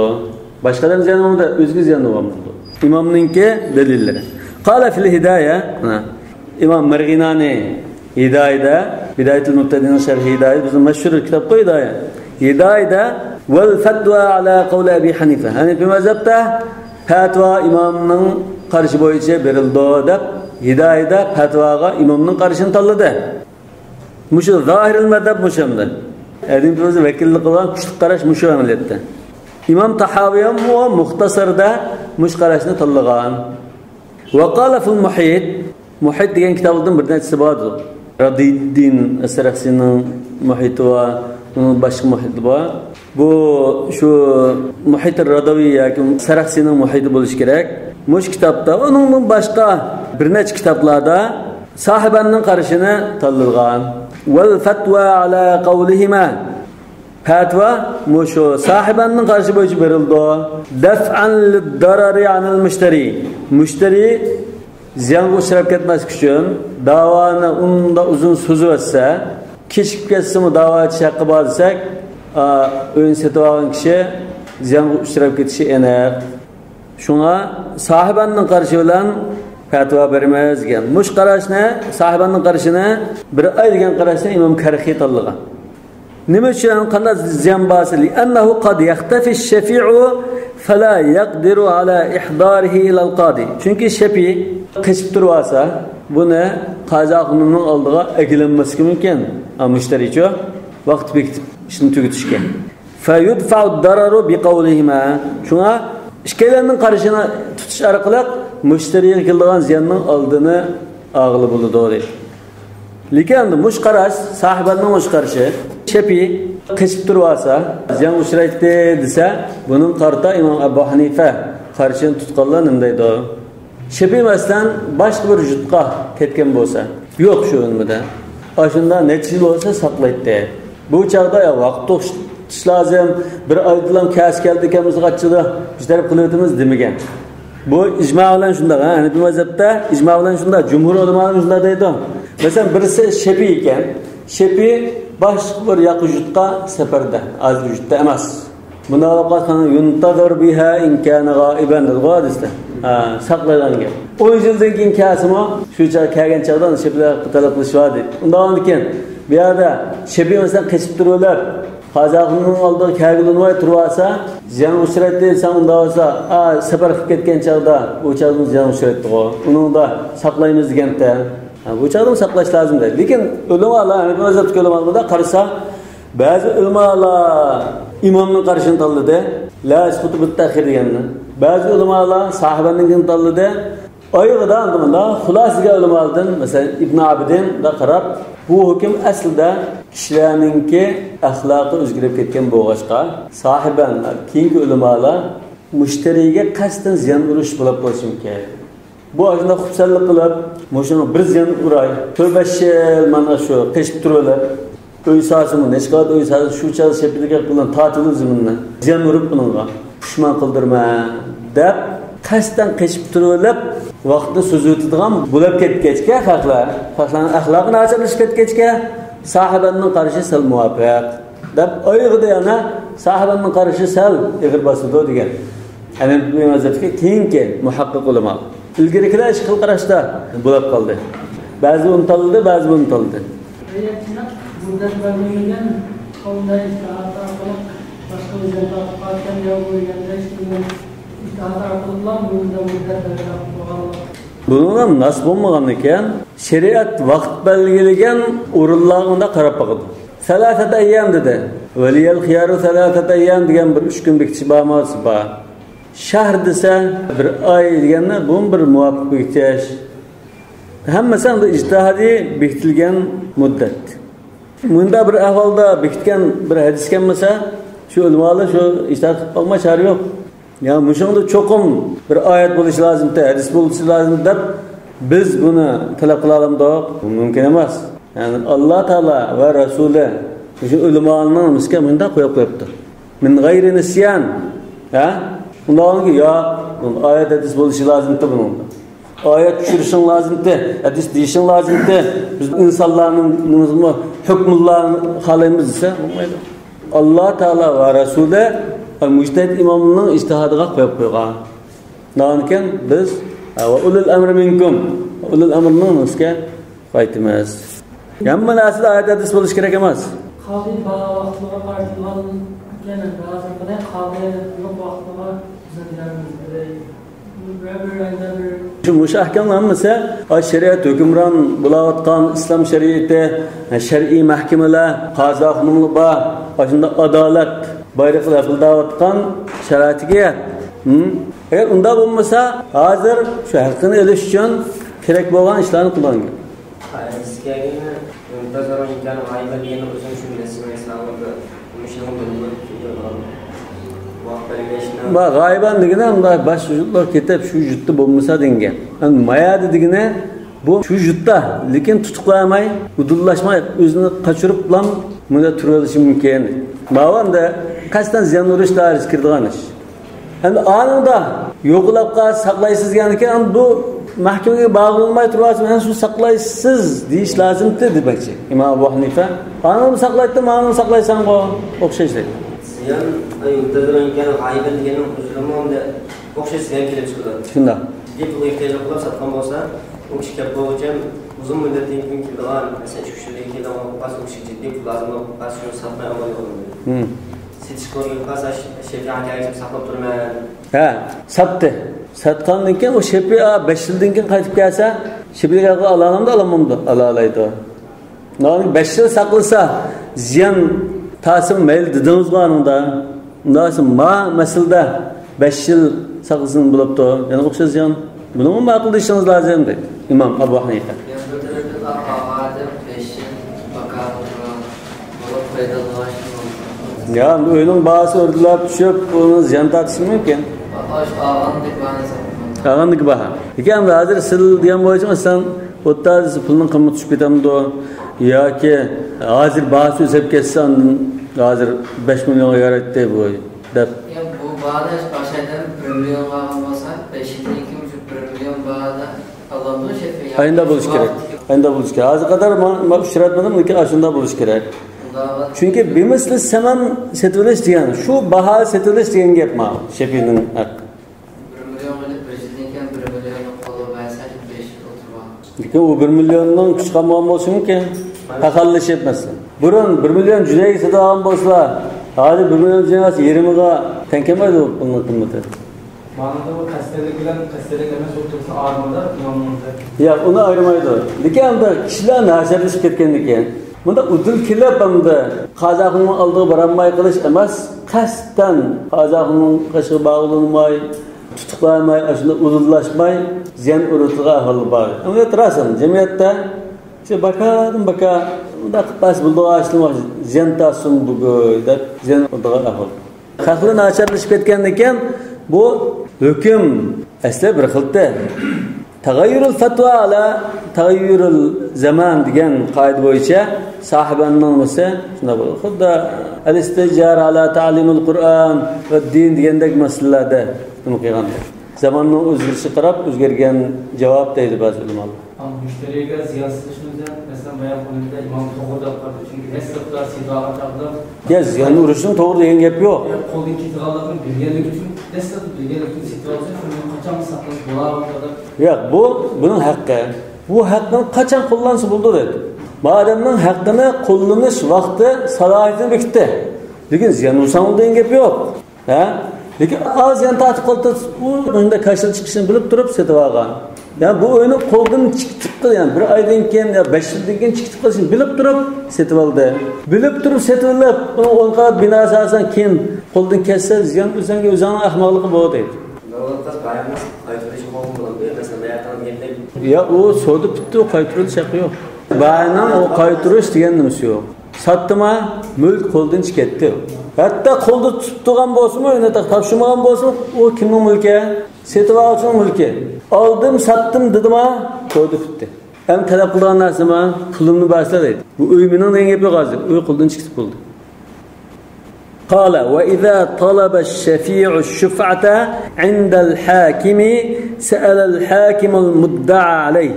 باشقا ئادەم زىيان بولمىدى، ئۆزىگە زىيان بولغان بولىدۇ. ئىمامنىڭكى دەلىللىرى. قال في الهداية، مانا، ئىمام مەرغىنانى ھىدايىدە، ھىدايەتۇل مۇبتەدىئىن شەرھى ھىدايە، بىزنىڭ مەشھۇر كىتابقۇ ھىدايە. ھىدايىدە، والفتوى على قول أبي حنيفة، ھەنىفىي مەزھەپتە پەتىۋا ئىمامنىڭ قارىشى بويىچە بېرىلىدۇ دەپ، ھىدايىدە پەتىۋاغا ئىمامنىڭ قارىشىنى تاللىدى. مۇشۇ زاھىرىل مەزھەپ مۇشۇ ئەمدى. ھەنىفىي مەزھەپ ۋەكىللىك قىلغان كۈچلۈك قاراش مۇشۇ ئەمەلىيەتتە. ئىمام تاھاۋىيەممۇ مۇختەساردا مۇشۇ قاراشنى تاللىغان. وقال في المحيط، مۇھىت دېگەن كىتابلىرىدىن بىر نەچچىسى بار. رادىدىن سەرەخسىنىڭ مۇھىتى بار، ئۇنىڭ باشقا مۇھىتى بار. بۇ شۇ مۇھىت راداۋىي ياكى سەرەخسىنىڭ مۇھىتى بولۇشى كېرەك. مۇشۇ كىتابتا، ئۇنىڭدىن باشقا بىر نەچچە كىتابلاردا ساھىباننىڭ قارىشىنى تاللىغان. والفتوى على قولهما. پەتىۋا مۇشۇ ساھىباننىڭ قارىشى بويىچە بېرىلىدۇ. دفعا للضرر عن المشتري. مۇشتەرى زىيانغا ئۇچراپ كەتمەسلىك ئۈچۈن داۋانى ئۇنداق ئۇزۇن سوزۇۋەتسە، كېچىكىپ كەتسىمۇ داۋا ئېچىش ھەققى بار دېسەك، ئا، ئۆينى سېتىۋالغان كىشى زىيانغا ئۇچراپ كېتىشى ئېنىق. شۇڭا ساھىباننىڭ قارىشى بىلەن پەتىۋا بېرىمىز دېگەن. مۇشۇ قاراشنى، ساھىباننىڭ قارىشىنى، بىر ئاي دېگەن قاراشنى ئىمام كەرخى تاللىغان. نېمە ئۈچۈن، قانداق زىيان بارسا؟ لأنه قد يختفي الشفيع فلا يقدر على إحضاره إلى القاضي. چۈنكى شەپىي قېچىپ تۇرۇۋالسا، بۇنى قازى ئاخۇنۇمنىڭ ئالدىغا ئەكېلەلمەسلىكى مۇمكىن. ئا، مۇشتەرىچۇ، ۋاقتى بېكىتىپ ئىشنى تۈگىتىشكە. فيدفع الضرر بقولهما. شۇڭا ئىككىيلەننىڭ قارىشىنى تۇتۇش ئارقىلىق مۇشتەرىگە كېلىدىغان زىياننىڭ ئالدىنى ئالغىلى بولىدۇ، دەيدۇ. لېكىن ئەمدى مۇشۇ قاراش، ساھىباننىڭ مۇشۇ قارىشى، شەپىي قېچىپ تۇرۇۋالسا، زىيانغا ئۇچرايتتى دېسە، بۇنىڭغا قارىتا ئىمام ئەبۇ ھەنىفە قارىشىنى تۇتقانلار نېمە دەيدۇ؟ شەپىي، مەسىلەن، باشقا بىر يۇرتقا كەتكەن بولسا، يوق شۇ ئۆلمىدە. ئاشۇنداق نەچچە يىل بولسا ساقلايتتى. بۇ چاغدا يا ۋاقىت توختىتىش لازىم، بىر ئايدىلا كەلسە كەلدى، كەلمىسە قاچىدۇ، بىر تەرەپ قىلىۋېتىمىز دېمىگەن. بۇ ئىجما بىلەن شۇنداق، ھە، ھەنىپىي مەزھەپتە ئىجما بىلەن شۇنداق، جۇمھۇر ئۆلىمالار شۇنداق دەيدۇ. مەسىلەن، بىرسى شەپىي ئىكەن، شەپىي باشقا بىر ياقا يۇرتقا سەپەردە، ئاز يۇرتتا ئەمەس. مۇنداق بولۇپ قالسا، يۇنتەزىرۇ بىھا ئىن كانە غائىبەن دېدىغۇ ھەدىستە. ھە، ساقلايدىغان گەپ. ئون يىلدىن كېيىن كەلسىمۇ، شۇ چاغ كەلگەن چاغدا شەپىلەر تەلەپ قىلىش بار دەيدۇ. ئۇنداق بولغاندىكىن، بۇ يەردە شەپىي مەسىلەن قېچىپ تۇرۇۋېلىپ، قازى ئاخۇننىڭ ئالدىغا كەلگىلى ئۇنىماي تۇرۇۋالسا، زىيان ئۇچرايتتى دېسەڭ، ئۇنداق بولسا، ئا، سەپەر قىلىپ كەتكەن چاغدا ئۇ چاغدىمۇ زىيان ئۇچرايتتىغۇ. ئۇنىڭدا ساقلايمىز دېگەنتە. ھە، بۇ چاغدىمۇ ساقلاش لازىم دەيدۇ. لېكىن ئۆلىمالار، ھەنىپىي مەزھەپتىكى ئۆلىمالار بۇنداق قارىسا، بەزى ئۆلىمالار ئىمامنىڭ قارىشىنى تاللىدى. لا يەسقۇتۇ بىت تەخىر دېگەننى. بەزى ئۆلىمالار ساھىبەننىڭكىنى تاللىدى. ئايىغىدا ئەمدى مۇنداق خۇلاسىگە ئۆلىمالىدىن، مەسىلەن، ئىبن ئابىدىندا قاراپ، بۇ ھۆكۈم ئەسلىدە كىشىلەرنىڭكى ئەخلاقى ئۆزگىرىپ كەتكەن بولغاچقا، ساھىبەن، كېيىنكى ئۆلىمالار مۇشتەرىگە قەستەن زىيان ئۇرۇش بولۇپ قېلىشى مۇمكىن. بۇ ئاشۇنداق خۇپسەنلىك قىلىپ، مۇشۇنىڭغا بىر زىيان ئۇراي، تۆت-بەش يىل مانا شۇ قېچىپ تۇرۇۋېلىپ، ئۆي سالسىمۇ، نەچچە قات ئۆي سالسا، شۇ چاغدا شەپىلىك قىلىپ تارتىۋېلىپ زېمىننى، زىيان ئۇرۇپ بۇنىڭغا، پۇشمان قىلدۇرىمەن دەپ، قەستەن قېچىپ تۇرۇۋېلىپ، ۋاقىتنى سوزۇۋېتىدىغان بولۇپ كەتكەچكە خەقلەر، خەقلەرنىڭ ئەخلاقى ناچارلىشىپ كەتكەچكە، ساھىبەننىڭ قارىشى سەل مۇۋاپىق. دەپ ئايىغىدا يەنە ساھىبەننىڭ قارىشى سەل ئېغىر باسىدۇ دېگەن. ھەنەپىي مەزھەپتىكى كېيىنكى مۇھەققىق ئۆلىما. ئىلگىرىكىلەر ئىككى خىل قاراشتا بولۇپ قالدى. بەزى ئۇنى تاللىدى، بەزى بۇنى تاللىدى. مۇددەت بەلگىلىگەن قولدا ئىجتىھات ئارقىلىق باشقا ئۆزگەرتىپ قالغان يا بۇ دېگەندە ئىجتىھات ئارقىلىقلا بۇنىڭدا مۇددەت بەلگىلەپ قويغانلىق. بۇنىڭغا ناس بولمىغان ئىكەن، شەرىئەت ۋاقىت بەلگىلىگەن ئورۇنلارغا ئۇنداق قاراپ باقىدۇ. سەلاسەتە ئەييام دېدى. ۋەلىيەل خىيارۇ سەلاسەتە ئەييام دېگەن بىر ئۈچ كۈن بېكىتىش بارمۇ؟ بار. شەھر دېسە، بىر ئاي دېگەننى، بۇمۇ بىر مۇۋاپىق بېكىتىش. ھەممىسى ئەمدى ئىجتىھادىي بېكىتىلگەن مۇددەت. مۇنداق بىر ئەھۋالدا بېكىتكەن بىر ھەدىس كەلمىسە، شۇ ئۆلىمالار شۇ ئىجتىھاد قىلىپ باقماي چارە يوق. يا مۇشۇڭدا چوقۇم بىر ئايەت بولۇشى لازىمتى، ھەدىس بولۇشى لازىم دەپ بىز بۇنى تەلەپ قىلالامدۇق؟ بۇ مۇمكىن ئەمەس. يەنى ئاللا تائالا ۋە رەسۇلى مۇشۇ ئۆلىمالارنىڭ مىسكىن مۇنداق قويۇپ قويۇپتۇ. مىن غەيرى نىسيان. ھە؟ ئۇنداق يا ئايەت ھەدىس بولۇشى لازىمتى بۇنىڭدا. ئايەت چۈشۈرۈشۈڭ لازىمتى، ھەدىس دېيىشىڭ لازىمتى. بىز ئىنسانلارنىڭ نېمىسىمۇ ھۆكمۇللارنى خالايمىز دېسە بولمايدۇ. ئاللا تائالا ۋە رەسۇلى مۇجتەھىد ئىمامنىڭ ئىجتىھادىغا قويۇپ قويغان. ئاندىن كېيىن بىز، ۋە ئۇلۇل ئەمرى مىنكۇم، ئۇلۇل ئەمرنىڭ نېمىسىگە قايتىمىز. ھەممە نەرسىدە ئايەت ھەدىس بولۇشى كېرەك ئەمەس. قاضى بار ۋاقتىغا قارىتىلغان ئىكەن، ھازىرقىدەك قاضى يوق ۋاقتىغا تۈزەتكەنمىز. شۇ مۇشۇ ئەھكامنىڭ ھەممىسى ئاشۇ شەرىئەت ھۆكۈمران بولاۋاتقان ئىسلام شەرىئىتى، شەرئىي مەھكىمىلەر، قازى ئاخۇنۇملار بار، ئاشۇنداق ئادالەت بايرىقى لەپىلدەۋاتقان شارائىتىگە. ھىم؟ ئەگەر ئۇنداق بولمىسا، ھازىر شۇ ھەققىنى ئېلىش ئۈچۈن كېرەك بولغان ئىشلارنى قىلغان گەپ. ھەدىسكە كەلگەندە، مۇنتەزىرۇن كان غايىبەن دېگەننىڭ ئۆزىنىڭ شۇ نەسىۋە ئىسلامىدا مۇشۇنىڭ بىلىنىپ، ۋاقىت بەلگىلەشنىڭ. ما غايىبەن دېگىنى، مۇنداق باش ۋۇجۇدلار كېتىپ، شۇ ۋۇجۇدتا بولمىسا دېگەن گەپ. يەنى مايەدە دېگىنى، بۇ شۇ ۋۇجۇدتا، لېكىن تۇتۇقلانماي، ئۇدۇللاشماي، ئۆزىنى قاچۇرۇپلام مۇنداق تۇرۇۋېلىشى مۇمكىن. ماۋۇ ئەمدى قەستەن زىيان ئۇرۇش دائىرىسىگە كىرىدىغان ئىش. ئەمدى ئانىڭدا يوقلاپ قالسا ساقلايسىز دېگەندىكىن، ئەمدى بۇ مەھكىمىگە باغلانماي تۇرۇۋالسا، مەن شۇ ساقلايسىز دېيىش لازىمتى دېمەكچى ئىمام ئەبۇ ھەنىفە. ئانىڭمۇ ساقلايتتى، مانىڭمۇ ساقلايسەنغۇ، ئوخشاش دەيدۇ. زىيان، ئەي، مۇنتەزىرۇن كان غايىبەن دېگەننىڭ ئۆزىدىمۇ ئەمدى ئوخشاش زىيان كېلىپ چىقىدۇ. شۇنداق. جىددىي پۇلغا ئېھتىياجلىق بولۇپ ساتقان بولسا، ئۇ كىشى كەپ بولغۇچە ئۇزۇن مۇددەتتىن كېيىن كېلىدىغان، مەسىلەن، ئىككى ئۈچ يىلدىن كېيىن كېلىدىغان بولۇپ قالسا، ئۇ كىشىگە جىددىي پۇل لازىم بولۇپ قالسا، شۇنى ساتماي ئامال يوق ئەمدى. ھىم. سېتىش قىلغىلى قالسا، شەرىئەت ھاكىمى ساقلاپ تۇرىمەن. ھە، ساتتى. ساتقاندىن كېيىن ئۇ شەپىئە بەش يىلدىن كېيىن قايتىپ كەلسە، شەپىئە ئالالامدۇ، ئالالمامدۇ؟ ئالالايدۇ. بەش يىل ساقلىسا، زىيان تارتسىمۇ مەيلى دېدىڭىزغۇ ئانىڭدا. ئۇنداق دېسە، ما مەسىلىدە بەش يىل ساقلىسىمۇ بولۇپتۇ. يەنە ئوخشاش زىيان. بۇنىمۇ ماقۇل دېيىشىڭىز لازىم، دەيدۇ ئىمام ئەبۇ ھەنىفە. يەنە بىر تەرەپتىن، ئا، ئادەم بەش يىل ۋاكالىتى بولۇپ پايدىلىنىش. يا، ئۆينىڭ باھاسى ئۆرلەپ چۈشۈپ، ئۇنىڭ زىيان تارتىشى مۇمكىن. ئاش ئالغاندىكى باھانى ساتماڭ. ئالغاندىكى باھا. لېكىن ھازىر سىل دېگەن بويىچە، مەسىلەن، ئوتتۇز پۇلنىڭ قىممىتى چۈشۈپ كېتەمدۇ؟ ياكى ھازىر باھاسى ئۆسۈپ كەتسە، ئاندىن ھازىر بەش مىليونغا يارايتتى بۇ دەپ. يا، بۇ باھادا ئاشۇ ئادەم بىر مىليونغا ئالغان بولسا، بەش يىلدىن كېيىن شۇ بىر مىليون باھادا ئالامدۇ شەپىي؟ ئاينىدا بولۇشى كېرەك. ئاينىدا بولۇشى كېرەك. ھازىرغا قەدەر ما-، ما-، ئۇچراتمىدىم، لېكىن ئاشۇنداق بولۇشى كېرەك. چۈنكى بىمىسلى سەمەن سېتىۋېلىش دېگەن، شۇ باھا سېتىۋېلىش دېگەن گەپ ما، شەپىينىڭ ھەققى. بىر مىليون قىلىپ، بىر يىلدىن كېيىن بىر مىليون قولغا بەرسە، بەش يىل ئولتۇرغان. لېكىن ئۇ بىر مىليوننىڭ كۈچى قالمىغان بولۇشى مۇمكىن. پاخاللىشىپ مەسىلەن. بۇرۇن بىر مىليون جۈنەيگە سېتىۋالغان بولسا، ھازىر بىر مىليون جۈنەيگە يېرىمىغا تەڭ كەلمەيدۇ پۇلنىڭ قىممىتى. مانا بۇ قەستەنلىك بىلەن قەستەنلىك ئەمەس ئولتۇرۇشنى ئايرىمىدا ئىمامنىڭ ئۆزى. ياق، ئۇنى ئايرىمايدۇ. لېكىن ئەمدى كىشىلەر ناچارلىشىپ كەتكەندىكىن، بۇنداق ئۇدۇل كېلىپ ئەمدى قازاخۇننىڭ ئالدىغا بارالماي قېلىش ئەمەس، قەستەن قازاخۇننىڭ قېشىغا باغلانماي، تۇتۇقلانماي، ئاشۇنداق ئۇدۇللاشماي زىيان ئۇرۇۋېتىدىغان ئەھۋال بار. ئەمەلىيەتتە راست، جەمئىيەتتە شۇ باكادىن باكا مۇنداق قىلىپ بەرسە بولىدىغان ئىشنى زىيان تارتسۇن بۈگۈن دەپ زىيان ئۇرىدىغان ئەھۋال. خەقلەر ناچارلىشىپ كەتكەندىكىن، بۇ ھۆكۈم ئەسلى بىر خىلتى. تەغەييۇرۇل فەتۋا ئەلا تەغەييۇرۇل زامان دېگەن قائىدە بويىچە ساھىبەننىڭ نېمىسى شۇنداق بولىدۇ. خۇددى ئەل ئىستىجار ئەلا تەلىمۇل قۇرئان ۋە دىن دېگەندەك مەسىلىلەردە نېمە قىلغاندەك. زاماننىڭ ئۆزگىرىشىگە قاراپ ئۆزگەرگەن جاۋاب دەيدۇ بەزى ئۆلىمالار. ئەمما مۇشتەرىگە زىيان سېلىشنى ئۆزى، مەسىلەن، بايان قىلغىنىمدەك ئىمام توغرا دەپ قارىدى. چۈنكى دەسلەپتە سېتىۋالغان چاغدا يا زىيان ئۇرۇشنى توغرا دېگەن گەپ يوق. قولدىن كېتىدىغانلىقىنى بىلگەنلىكى ئۈچۈن، دەسلەپتە بىلگەنلىكى ئۈچۈن سېتىۋالسا، شۇنى قاچان ساقلاش بولار دەپ. ياق، بۇ بۇنىڭ ھەققى. بۇ ھەقنى قاچان قوللانسا بولىدۇ دەيدۇ. بۇ ئادەمنىڭ ھەققىنى قوللىنىش ۋاقتى، سالاھىيىتىنى بېكىتتى. لېكىن زىيان ئۇرساڭ دېگەن گەپ يوق. ھە؟ لېكىن ئاز يەنە تارتىپ قالدى، ئۇ مۇنداق كاشىلا چىقىشىنى بىلىپ تۇرۇپ سېتىۋالغان. يا بۇ ئۆينى قولدىن چىقىرىپ قىل، يەنى بىر ئايدىن كېيىن يا بەش يىلدىن كېيىن چىقىرىپ قىلىشنى بىلىپ تۇرۇپ سېتىۋالدى. بىلىپ تۇرۇپ سېتىۋېلىپ، ئۇنىڭ ئون قات بىناسى ئاسان كېيىن قولدىن كەتسە، زىيان ئۆزۈڭگە، ئۆزۈڭنىڭ ئەخمەقلىقى بۇ دەيدۇ. يا ئۇ سودا پۈتتى، قايتۇرۇش ھەققى يوق. بايىنىڭ ئۇ قايتۇرۇش دېگەن نېمىسى يوق. ساتتىما، مۈلۈك قولدىن چىقىپ كەتتى. ھەتتا قولدا تۇتۇپ تۇرغان بولسىمۇ، ئۆينى تاپ-، تاپشۇرمىغان بولسىمۇ، ئۇ كىمنىڭ مۈلكى؟ سېتىۋالغۇچىنىڭ مۈلكى. ئالدىم، ساتتىم دېدىما، سودا پۈتتى. ئەمدى تەلەپ قىلىدىغان نەرسە نېمە؟ پۇلۇمنى بەرسىلە دەيدۇ. بۇ ئۆي مېنىڭ دېگەن گەپ يوق ھازىر. ئۆي قولدىن چىقىپ بولدى. قال، وإذا طلب الشفيع الشفعة عند الحاكم سأل الحاكم المدعى عليه.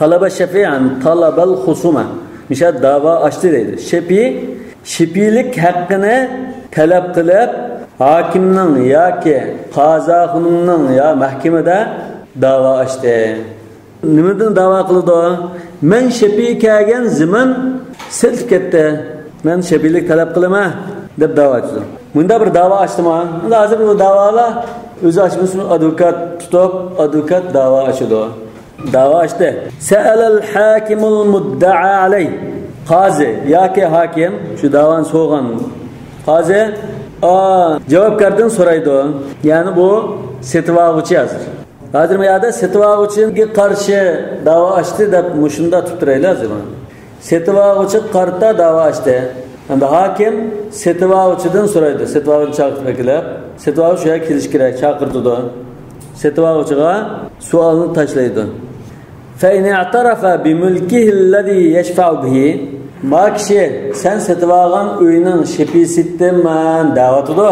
طلب الشفيع، يەنى طلب الخصومة. مىشا داۋا ئاچتى دەيدۇ. شەپىي، شەپىيلىك ھەققىنى تەلەپ قىلىپ، ھاكىمنىڭ ياكى قازاخۇنۇمنىڭ يا مەھكىمىدە داۋا ئاچتى. نېمىدىن داۋا قىلىدۇ؟ مەن شەپىي كەلگەن زېمىن سېتىلىپ كەتتى. مەن شەپىيلىك تەلەپ قىلىمەن دەپ داۋا ئاچىدۇ. مۇنداق بىر داۋا ئاچتىما؟ ھازىر بۇ داۋالار ئۆزى ئاچمىسىمۇ، ئادۋوكات تۇتۇپ، ئادۋوكات داۋا ئاچىدۇ. داۋا ئاچتى. سەئەلەل ھاكىمۇل مۇددەئا ئەلەي. قازى ياكى ھاكىم، شۇ داۋانى سورىغان قازى، ئا، جاۋابكاردىن سورايدۇ. يەنى بۇ سېتىۋالغۇچى ھازىر. ھازىر بۇ يەردە سېتىۋالغۇچىغا قارشى داۋا ئاچتى دەپ مۇشۇنداق تۇتۇپ تۇرايلى ھازىر. سېتىۋالغۇچىغا قارىتا داۋا ئاچتى. ئەمدى ھاكىم سېتىۋالغۇچىدىن سورايدۇ. سېتىۋالغۇچىنى چاقىرتىپ ئەكېلىپ، سېتىۋالغۇچى شۇ يەرگە كېلىشى كېرەك، چاقىرتىدۇ. سېتىۋالغۇچىغا سوئالنى تاشلايدۇ. فَإِنِ اعْتَرَفَ بِمُلْكِهِ الَّذِي يَشْفَعُ بِهِ. ما كىشى، سەن سېتىۋالغان ئۆينىڭ شېپىيسىدىنمەن دەۋاتىدۇ.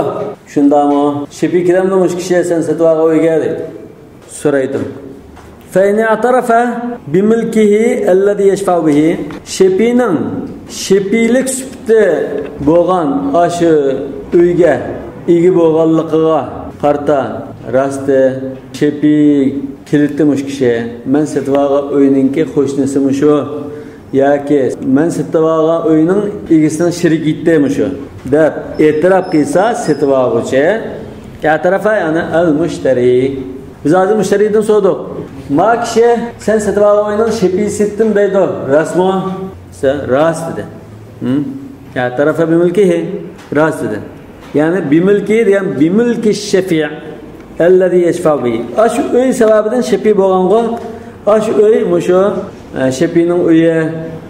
شۇنداقمۇ؟ شېپىي كېلەمدۇ مۇشۇ كىشى سەن سېتىۋالغان ئۆيگە دەيدۇ. سورايدۇ. فَإِنِ اعْتَرَفَ بِمُلْكِهِ الَّذِي يَشْفَعُ بِهِ. شېپىينىڭ شېپىيلىك سۈپىتى بولغان ئاشۇ ئۆيگە ئىگە بولغانلىقىغا قارىتا راستى، شېپىي كېلىتتى مۇشۇ كىشى. مەن سېتىۋالغان ئۆينىڭكى قوشنىسى مۇشۇ. ياكى مەن سېتىۋالغان ئۆينىڭ ئىگىسىنىڭ شېرىكى ئىدى مۇشۇ دەپ ئېتىراپ قىلسا سېتىۋالغۇچى، ئەتەرەفە يەنى ئەل مۇشتەرى. بىز ھازىر مۇشتەرىدىن سورىدۇق. ما كىشى سەن سېتىۋالغان ئۆينىڭ شېپىيسىدىن دەيدۇ. راستمۇ؟ دېسە، راست دېدى. ھىم؟ ئەتەرەفە بىمۈلكىھى. راست دېدى. يەنى بىمۈلكى دېگەن بىمۈلكى شەفىي ئەللەزى يەشفەئۇ بىھى. ئاشۇ ئۆي سەۋەبىدىن شەپىي بولغانغۇ. ئاشۇ ئۆي مۇشۇ، ئە، شەپىينىڭ ئۆيى.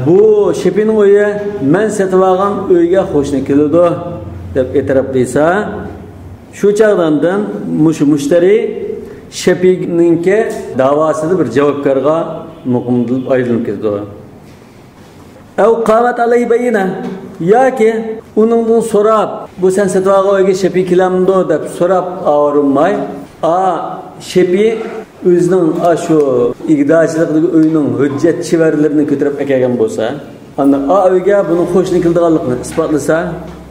بۇ شەپىينىڭ ئۆيى مەن سېتىۋالغان ئۆيگە قوشنا كېلىدۇ دەپ ئېتىراپ قىلسا، شۇ چاغدىن مۇشۇ مۇشتەرى شەپىينىڭكى داۋاسىدا بىر جاۋابكارغا مۇقىمدىن ئايرىلىپ كېتىدۇ. ئەۋ قامەت ئەلەيھى بەييىنە، ياكى ئۇنىڭدىن سوراپ، بۇ سەن سېتىۋالغان ئۆيگە شەپىي كېلەمدۇ دەپ سوراپ ئاۋارە بولماي، ئا، شەپىي ئۆزىنىڭ ئاشۇ ئىگىدارچىلىقىدىكى ئۆينىڭ ھۆججەت چېۋەرلىرىنى كۆتۈرۈپ ئەكەلگەن بولسا، ئاندىن ئا ئۆيگە بۇنىڭ قوشنا كېلىدىغانلىقىنى ئىسپاتلىسا،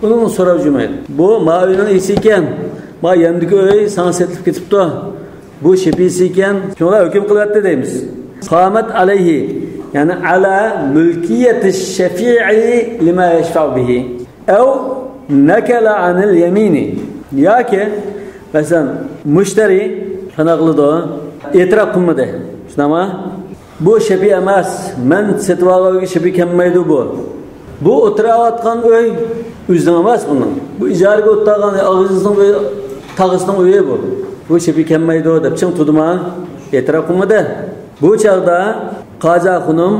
ئۇنىڭدىن سوراپ جۈمەيدۇ. بۇ ما ئۆينىڭ ئىگىسى ئىكەن، ما ياندىكى ئۆي ساڭا سېتىلىپ كېتىپتۇ. بۇ شەپىيسى ئىكەن، شۇڭا ھۆكۈم قىلىۋەتتى دەيمىز. قامەت ئەلەيھى، يەنى ئەلا مۈلكىيەتى شەفىئى لىما يەشفەئۇ بىھى. ئەۋ نەكەلە ئەنىل يەمىنى. ياكى، مەسىلەن، مۇشتەرى قانداق قىلىدۇ؟ ئېتىراپ قىلمىدى. شۇنداقمۇ؟ بۇ شەپىي ئەمەس. مەن سېتىۋالغان ئۆيگە شەپىي كەلمەيدۇ بۇ. بۇ ئولتۇراۋاتقان ئۆي ئۆزىنىڭ ئەمەس بۇنىڭ. بۇ ئىجارىگە ئولتۇرغان ئاغىنىسىنىڭ ئۆيى، تاغىسىنىڭ ئۆيى بۇ. بۇ شەپىي كەلمەيدۇ دەپ چىڭ تۇردىما؟ ئېتىراپ قىلمىدى. بۇ چاغدا قازى خانىم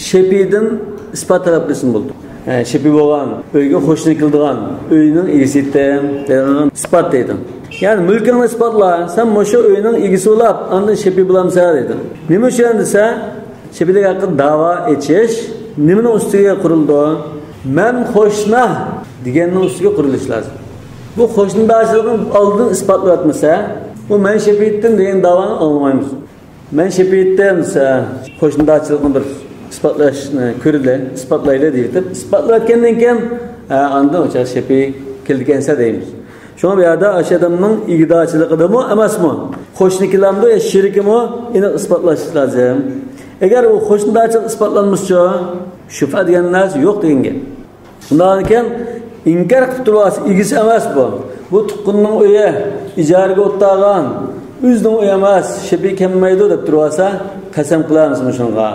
شەپىيدىن ئىسپات تەلەپ قىلسىمۇ بولىدۇ. ھە، شەپىي بولغان ئۆيگە قوشنا كېلىدىغان ئۆينىڭ ئىگىسى ئىسپات دەيدۇ. يەنى مۈلكىڭنى ئىسپاتلا، سەن مۇشۇ ئۆينىڭ ئىگىسى بولاپ، ئاندىن شەپىي بولامسەن دەيدۇ. نېمە ئۈچۈن دېسە، شەپىيلىك ھەققىدە داۋا ئېچىش نېمىنىڭ ئۈستىگە قۇرۇلىدۇ؟ مەن قوشنا دېگەننىڭ ئۈستىگە قۇرۇلۇشى لازىم. بۇ قوشنىدارچىلىقنى ئالدىن ئىسپاتلاۋاتمىسا، بۇ مەن شەپىي ئېتتىم دېگەن داۋانى ئاڭلىمايمىز. مەن شەپىي ئېتتىم دېسە، قوشنىدارچىلىقنى بىر ئىسپاتلاشنى كۆرىلى، ئىسپاتلايلى دەيۋېتىپ، ئىسپاتلاۋەتكەندىن كېيىن، ھە، ئاندىن ئۇ چاغ شەپىي كېلىدىكەنسە دەيمىز. شۇڭا بۇ يەردە ئاشۇ ئادەمنىڭ ئىگىدارچىلىقىدىمۇ ئەمەسمۇ، قوشنا كېلەمدۇ يا شېرىكىمۇ، ئېنىق ئىسپاتلاش لازىم. ئەگەر ئۇ قوشنىدارچىلىق ئىسپاتلانمىسىچۇ، شۇبھە دېگەن نەرسە يوق دېگەن گەپ. شۇنداقكەن، ئىنكار قىلىپ تۇرۇۋالسا، ئىگىسى ئەمەس بۇ. بۇ تۇغقىنىنىڭ ئۆيى، ئىجارىگە ئولتۇرغان، ئۆزىنىڭ ئۆيى ئەمەس، شەپىي كەلمەيدۇ دەپ تۇرۇۋالسا، قەسەم قىلامسىز مۇشۇنىڭغا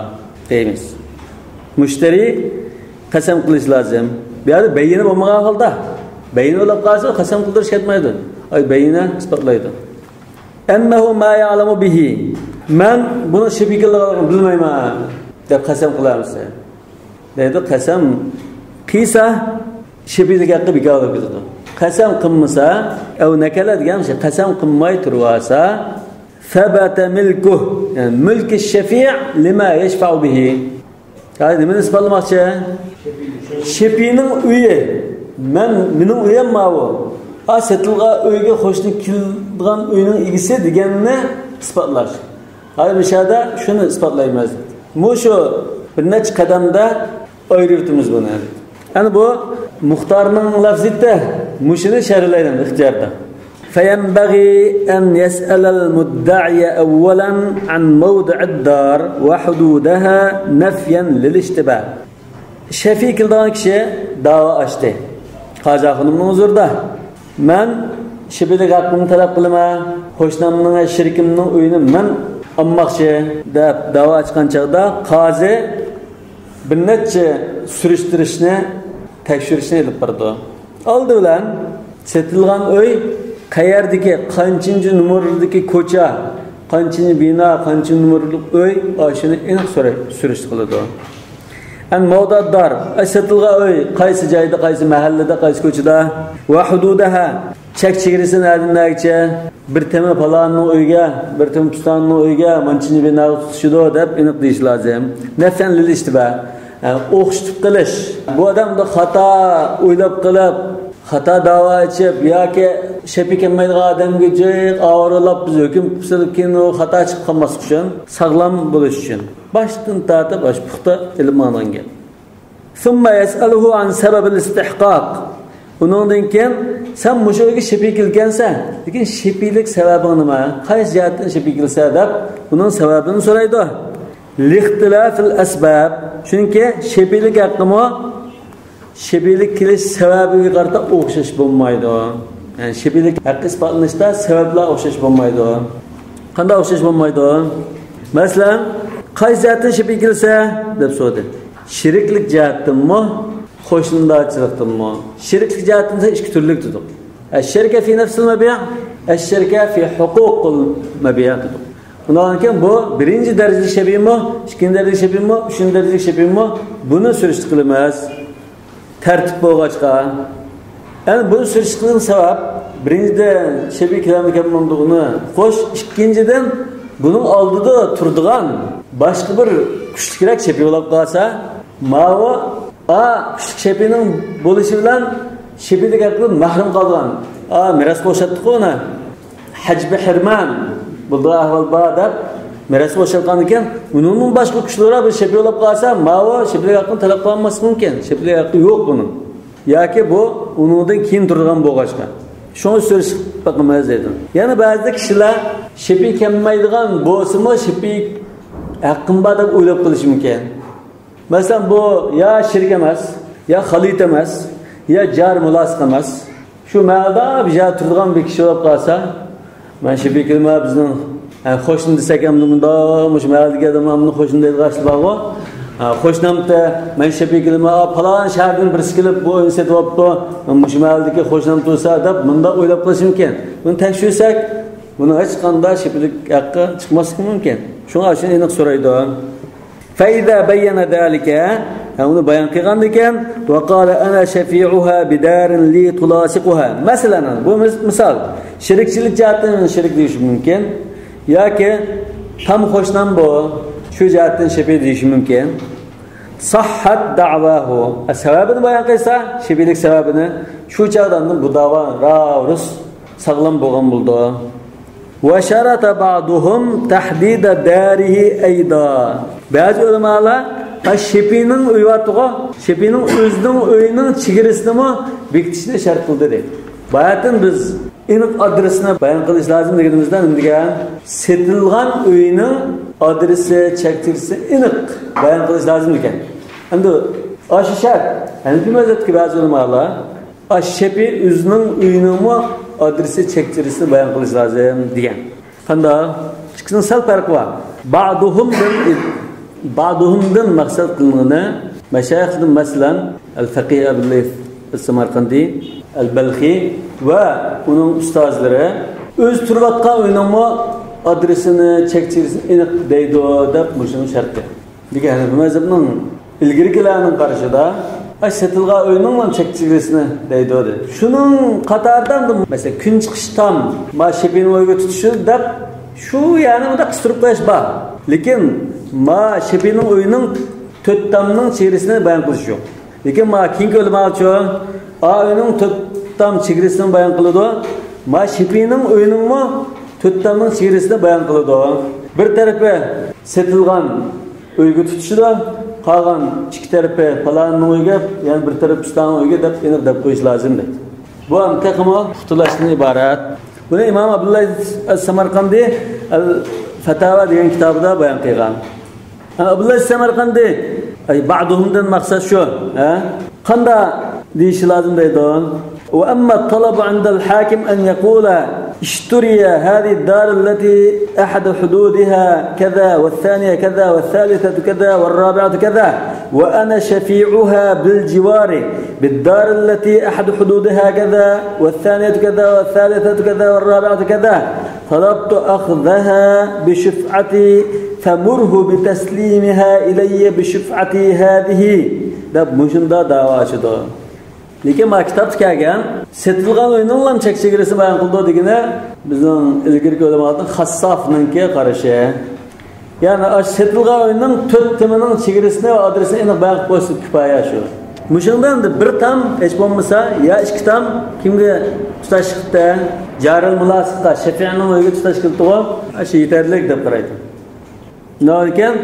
دەيمىز. مۇشتەرى قەسەم قىلىش لازىم. بۇ يەردە بەييىنە بولمىغان ھالدا، بەييىنە بولۇپ قالسا، قەسەم قىلدۇرۇش كەتمەيدۇ. ئاي، بەييىنە ئىسپاتلايدۇ. ئەننەھۇ ما يەئلەمۇ بىھى. مەن بۇنىڭ شەپىي كېلىدىغانلىقىنى بىلمەيمەن دەپ قەسەم قىلامسىز؟ دەيدۇ، قەسەم قىلسا، شەپىيلىك ھەققى بىكار بولۇپ كېتىدۇ. قەسەم قىلمىسا، ئەۋ نەكەلە دېگەن شەي، قەسەم قىلماي تۇرۇۋالسا، سەبەتە مىلكۇھ، يەنى مۈلكى شەفىي لىما يەشفەئۇ بىھى. يەنى نېمىنى ئىسپاتلىماقچى؟ شەپىينىڭ ئۆيى. مەن، مېنىڭ ئۆيۈم ماۋۇ. ئا، سېتىلغان ئۆيگە قوشنا كېلىدىغان ئۆينىڭ ئىگىسى دېگەننى ئىسپاتلاش. ھاي، مۇشۇ يەردە شۇنى ئىسپاتلايمىز. مۇشۇ بىر نەچچە قەدەمدە ئايرىۋېتىمىز بۇنى. يەنى بۇ مۇختارنىڭ لەفزىتى، مۇشۇنى شەرھلەيمىز ئىختىياردا. فينبغي أن يسأل المدعي أولا عن موضع الدار وحدودها نفيا للاشتباه. شەپىي كېلىدىغان كىشى داۋا ئاچتى. قازى خانىمنىڭ ھۇزۇرىدا، مەن شەپىيلىك ھەققىمنى تەلەپ قىلىمەن، قوشنامنىڭ، شېرىكىمنىڭ ئۆيىنى مەن ئالماقچى دەپ داۋا ئاچقان چاغدا، قازى بىر نەچچە سۈرۈشتۈرۈشنى، تەكشۈرۈشنى ئېلىپ بارىدۇ. ئالدى بىلەن سېتىلغان ئۆي قەيەردىكى، قانچىنچى نومۇردىكى كوچا، قانچىنچى بىنا، قانچىنچى نومۇرلۇق ئۆي، ئاشۇنى ئېنىق سۈرۈشتە قىلىدۇ. ئەن موضع دار، ئە، سېتىلغان ئۆي قايسى جايدا، قايسى مەھەللىدە، قايسى كوچىدا، ۋە ھۇدۇدىھا، چەك چېگرىسى نەدىن نەگىچە، بىر تېمى پالاننىڭ ئۆيىگە، بىر تېمى پىستاننىڭ ئۆيىگە، مانچىنچە بىناغا تۇتىشىدۇ دەپ ئېنىق دېيىش لازىم. نەفيەن لىل ئىشتىبا، ئە، ئوخشىتىپ قىلىش. بۇ ئادەم خاتا ئويلاپ قىلىپ، خاتا داۋا ئېچىپ ياكى شەپىي كەلمەيدىغان ئادەمگە جىق ئاۋارىلاپ بىز ھۆكۈم قىلساق، كېيىن ئۇ خاتا چىقىپ قالماسلىق ئۈچۈن، ساغلام بولۇش ئۈچۈن باشتىن تارتىپ ئاشۇ پۇختا ئېلىپ ماڭىدىغان گەپ. ثم يسأله عن سبب الاستحقاق. ئۇنىڭدىن كېيىن، سەن مۇشۇ ئۆيگە شەپىي كېلىدىكەنسەن، لېكىن شەپىيلىك سەۋەبىڭ نېمە؟ قايسى جەھەتتىن شەپىي كېلىسەن دەپ، ئۇنىڭ سەۋەبىنى سورايدۇ. لاختلاف الأسباب. چۈنكى شەپىيلىك ھەققىمۇ شەپىيلىك كېلىش سەۋەبىگە قارىتا ئوخشاش بولمايدۇ. يەنى شەپىيلىك ھەققى ئىسپاتلىنىشتا سەۋەبلەر ئوخشاش بولمايدۇ. قانداق ئوخشاش بولمايدۇ؟ مەسىلەن، قايسى جەھەتتىن شەپىي كېلىسە دەپ سورىدى. شېرىكلىك جەھەتتىنمۇ، قوشنىدارچىلىقتىنمۇ؟ شېرىكلىك جەھەتتىن دېسە ئىككى تۈرلۈك دېدۇق. الشركة في نفس المبيع، الشركة في حقوق المبيع دېدۇق. ئۇنىڭدىن كېيىن بۇ بىرىنچى دەرىجىلىك شەپىيمۇ، ئىككىنچى دەرىجىلىك شەپىيمۇ، ئۈچىنچى دەرىجىلىك شەپىيمۇ، بۇنى سۈرۈشتە قىلىمىز. تەرتىپ بولغاچقا، يەنى بۇنى سۈرۈشتە قىلغان سەۋەب، بىرىنچىدىن، شەپىي كېلەمدۇ كەلمەمدۇ ئۇنى قوش، ئىككىنچىدىن، بۇنىڭ ئالدىدا تۇرىدىغان باشقا بىر كۈچلۈكرەك شەپىي بولۇپ قالسا، ماۋۇ ئا كۈچلۈك شەپىينىڭ بولۇشى بىلەن شەپىيلىك ھەققىدىن مەھرۇم قالغان، ئا مىراسقا ئوخشاتتۇققۇ ئۇنى، ھەجبى ھىرمان، بۇنداق ئەھۋال بار دەپ مىراسقا ئوخشاتقاندىكىن، ئۇنىڭدىن باشقا كۈچلۈكرەك بىر شەپىي بولۇپ قالسا، ماۋۇ شەپىيلىك ھەققىنى تەلەپ قىلالماسلىقى مۇمكىن. شەپىيلىك ھەققى يوق بۇنىڭ. ياكى بۇ ئۇنىڭدىن كېيىن تۇرىدىغان بولغاچقا. شۇڭا سۈرۈشۈپ باقىمىز دەيدۇ. يەنە بەزىدە كىشىلەر شەپىي كەلمەيدىغان بولسىمۇ، شەپىي ھەققىم بار دەپ ئويلاپ قېلىشى مۇمكىن. مەسىلەن، بۇ يا شېرىك ئەمەس، يا خەلىپە ئەمەس، يا جار مۇلاسىق ئەمەس. شۇ مەھەلدە بىر يەردە تۇرىدىغان بىر كىشى بولۇپ قالسا، مەن شەپىي كېلىمەن، بىزنىڭ، ھە، قوشنا دېسەك ھەم مۇنداق، مۇشۇ مەھەللىدىكى ئادەملەر مۇنداق قوشنا دەيدىغان ئىشلار بارغۇ. ھە، قوشنامتى، مەن شەپىي كېلىمەن، ئا، پالان شەھەردىن بىرسى كېلىپ بۇ ئۆينى سېتىۋاپتۇ، مۇشۇ مەھەللىدىكى قوشنام تۇرسا دەپ مۇنداق ئويلاپ قېلىشى مۇمكىن. بۇنى تەكشۈرسەك، بۇنىڭ ھېچقانداق شەپىيلىك ھەققى چىقماسلىقى مۇمكىن. شۇڭا شۇنى ئېنىق سورايدۇ. فإذا بين ذلك، ھە، ئۇنى بايان قىلغاندىكىن، وقال أنا شفيعها بدار لي تلاصقها. مەسىلەن، بۇ مىس-، مىسال، شېرىكچىلىك جەھەتتىن شېرىك دېيىشى مۇمكىن. ياكى تام قوشنام بۇ، شۇ جەھەتتىن شەپىي دېيىشى مۇمكىن. صحت دعواه. سەۋەبىنى بايان قىلسا، شەپىيلىك سەۋەبىنى، شۇ چاغدا ئاندىن بۇ داۋا راۋۇرۇس ساغلام بولغان بولىدۇ. وشرط بعضهم تحديد داره أيضا. بەزى ئۆلىمالار، ھە، شەپىينىڭ ئۆيى بارتىغۇ، شەپىينىڭ ئۆزىنىڭ ئۆيىنىڭ چېگرىسىنىمۇ بېكىتىشنى شەرت قىلدى دەيدۇ. باياتىن بىز ئېنىق ئادرېسنى بايان قىلىش لازىم دېگىنىمىزدە نېمە دېگەن؟ سېتىلغان ئۆينىڭ ئادرېسى، چەك چېگرىسى ئېنىق بايان قىلىش لازىم دېگەن. ئەمدى ئاشۇ شەرت، ھەنىفىي مەزھەپتىكى بەزى ئۆلىمالار، ئاشۇ شەپىي ئۆزىنىڭ ئۆيىنىڭمۇ ئادرېسى، چەك چېگرىسىنى بايان قىلىش لازىم دېگەن. قانداق؟ ئىككىسىنىڭ سەل پەرقى بار. بعضهمدىن، بعضهمدىن مەقسەت قىلىنغىنى مەشايىخدىن، مەسىلەن، ئەل-فەقىھ ئەبۇل لەيس ئەس-سەمەرقەندى، ئەل-بەلخى ۋە ئۇنىڭ ئۇستازلىرى ئۆزى تۇرۇۋاتقان ئۆينىڭمۇ ئادرېسىنى، چەك چېگرىسىنى ئېنىق دەيدۇ دەپ مۇشۇنى شەرت قىلغان. لېكىن ھەنەفىي مەزھەپنىڭ ئىلگىرىكىلەرنىڭ قارىشىدا، ئاشۇ سېتىلغان ئۆينىڭلا چەك چېگرىسىنى دەيدۇ، دەيدۇ. شۇنىڭ قاتارىدا ئەمدى، مەسىلەن، كۈن چىقىش تام، ما شەپىينىڭ ئۆيىگە تۇتىشىدۇ دەپ، شۇ يەرنى مۇنداق قىستۇرۇپ قويۇش بار. لېكىن ما شەپىينىڭ ئۆيىنىڭ تۆت تامنىڭ چېگرىسىنى بايان قىلىش يوق. لېكىن ما كېيىنكى ئۆلىمالارچۇ، ئا ئۆينىڭ تۆت تام چېگرىسىنى بايان قىلىدۇ. ما شەپىينىڭ ئۆيىنىڭمۇ تۆت تامنىڭ چېگرىسىنى بايان قىلىدۇ. بىر تەرىپى سېتىلغان ئۆيگە تۇتىشىدۇ، قالغان ئىككى تەرىپى پالاننىڭ ئۆيىگە، يەنە بىر تەرىپى پىستانىڭ ئۆيىگە دەپ ئېنىق دەپ قويۇش لازىم دەيدۇ. بۇ ھەم تېخىمۇ پۇختىلاشتىن ئىبارەت. بۇنى ئىمام ئابدۇللا ئەس-سەمەرقەندى ئەل-فەتاۋا دېگەن كىتابىدا بايان قىلغان. ھە، ئابدۇللا ئەس-سەمەرقەندى، ئەي، بعضهمدىن مەقسەت شۇ، ھە؟ قانداق دېيىشى لازىم دەيدۇ. وأما الطلب عند الحاكم أن يقول: اشتري هذه الدار التي أحد حدودها كذا والثانية كذا والثالثة كذا والرابعة كذا، وأنا شفيعها بالجوار بالدار التي أحد حدودها كذا والثانية كذا والثالثة كذا والرابعة كذا، طلبت أخذها بشفعتي فمره بتسليمها إلي بشفعتي هذه، دەپ مۇشۇنداق داۋا ئاچىدۇ. لېكىن ما كىتابتا كەلگەن، سېتىلغان ئۆينىڭلا چەك چېگرىسىنى بايان قىلىدۇ دېگىنى بىزنىڭ ئىلگىرىكى ئۆلىمالارنىڭ خەسسافنىڭكى قارىشى. يەنى ئاشۇ سېتىلغان ئۆينىڭ تۆت تېمىنىڭ چېگرىسىنى ۋە ئادرېسىنى ئېنىق بايان قىلىپ قويسا كۇپايە شۇ. مۇشۇنىڭدا ئەمدى بىر تام ھېچ بولمىسا يا ئىككى تام كىمگە تۇتاش قىلدى؟ جارىل مۇلاسىققا، شەپىئنىڭ ئۆيىگە تۇتاش قىلدىغۇ؟ ئاشۇ يېتەرلىك دەپ قارايدۇ. شۇنداق ئىكەن،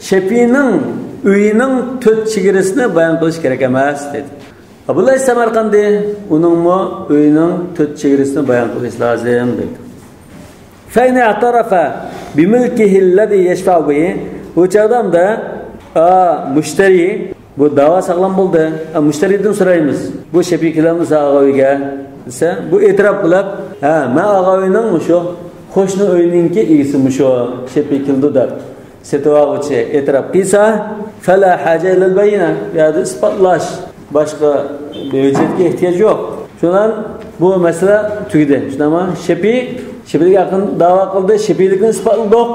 شەپىئنىڭ ئۆيىنىڭ تۆت چېگرىسىنى بايان قىلىش كېرەك ئەمەس دېدى. ئابۇللاھ سەمەرقەندى ئۇنىڭمۇ ئۆيىنىڭ تۆت چېگرىسىنى بايان قىلىش لازىم دەيدۇ. فإن اعترف بملكه الذي يشفع به، بۇ چاغدا ئەمدى، ئا، مۇشتەرى بۇ داۋا ساغلام بولدى. ئا، مۇشتەرىدىن سورايمىز، بۇ شەپىئى كېلەلمىسە ئاغا ئۆيگە دېسە، بۇ ئېتىراپ قىلىپ، ھە، مەن ئاغا ئۆينىڭ مۇشۇ قوشنا ئۆينىڭكى ئىگىسى مۇشۇ، شەپىئى كېلىدۇ دەپ. سېتىۋالغۇچى ئېتىراپ قىلسا، فلا حاجة إلى البينة، بۇ يەردە ئىسپاتلاش، باشقا بىر ھۆججەتكە ئېھتىياج يوق. شۇنىڭ بىلەن بۇ مەسىلە تۈگىدى. شۇنداقمۇ؟ شەپىئى، شەپىئىلىك ھەققىنى داۋا قىلدى، شەپىئىلىكنى ئىسپاتلىدۇق.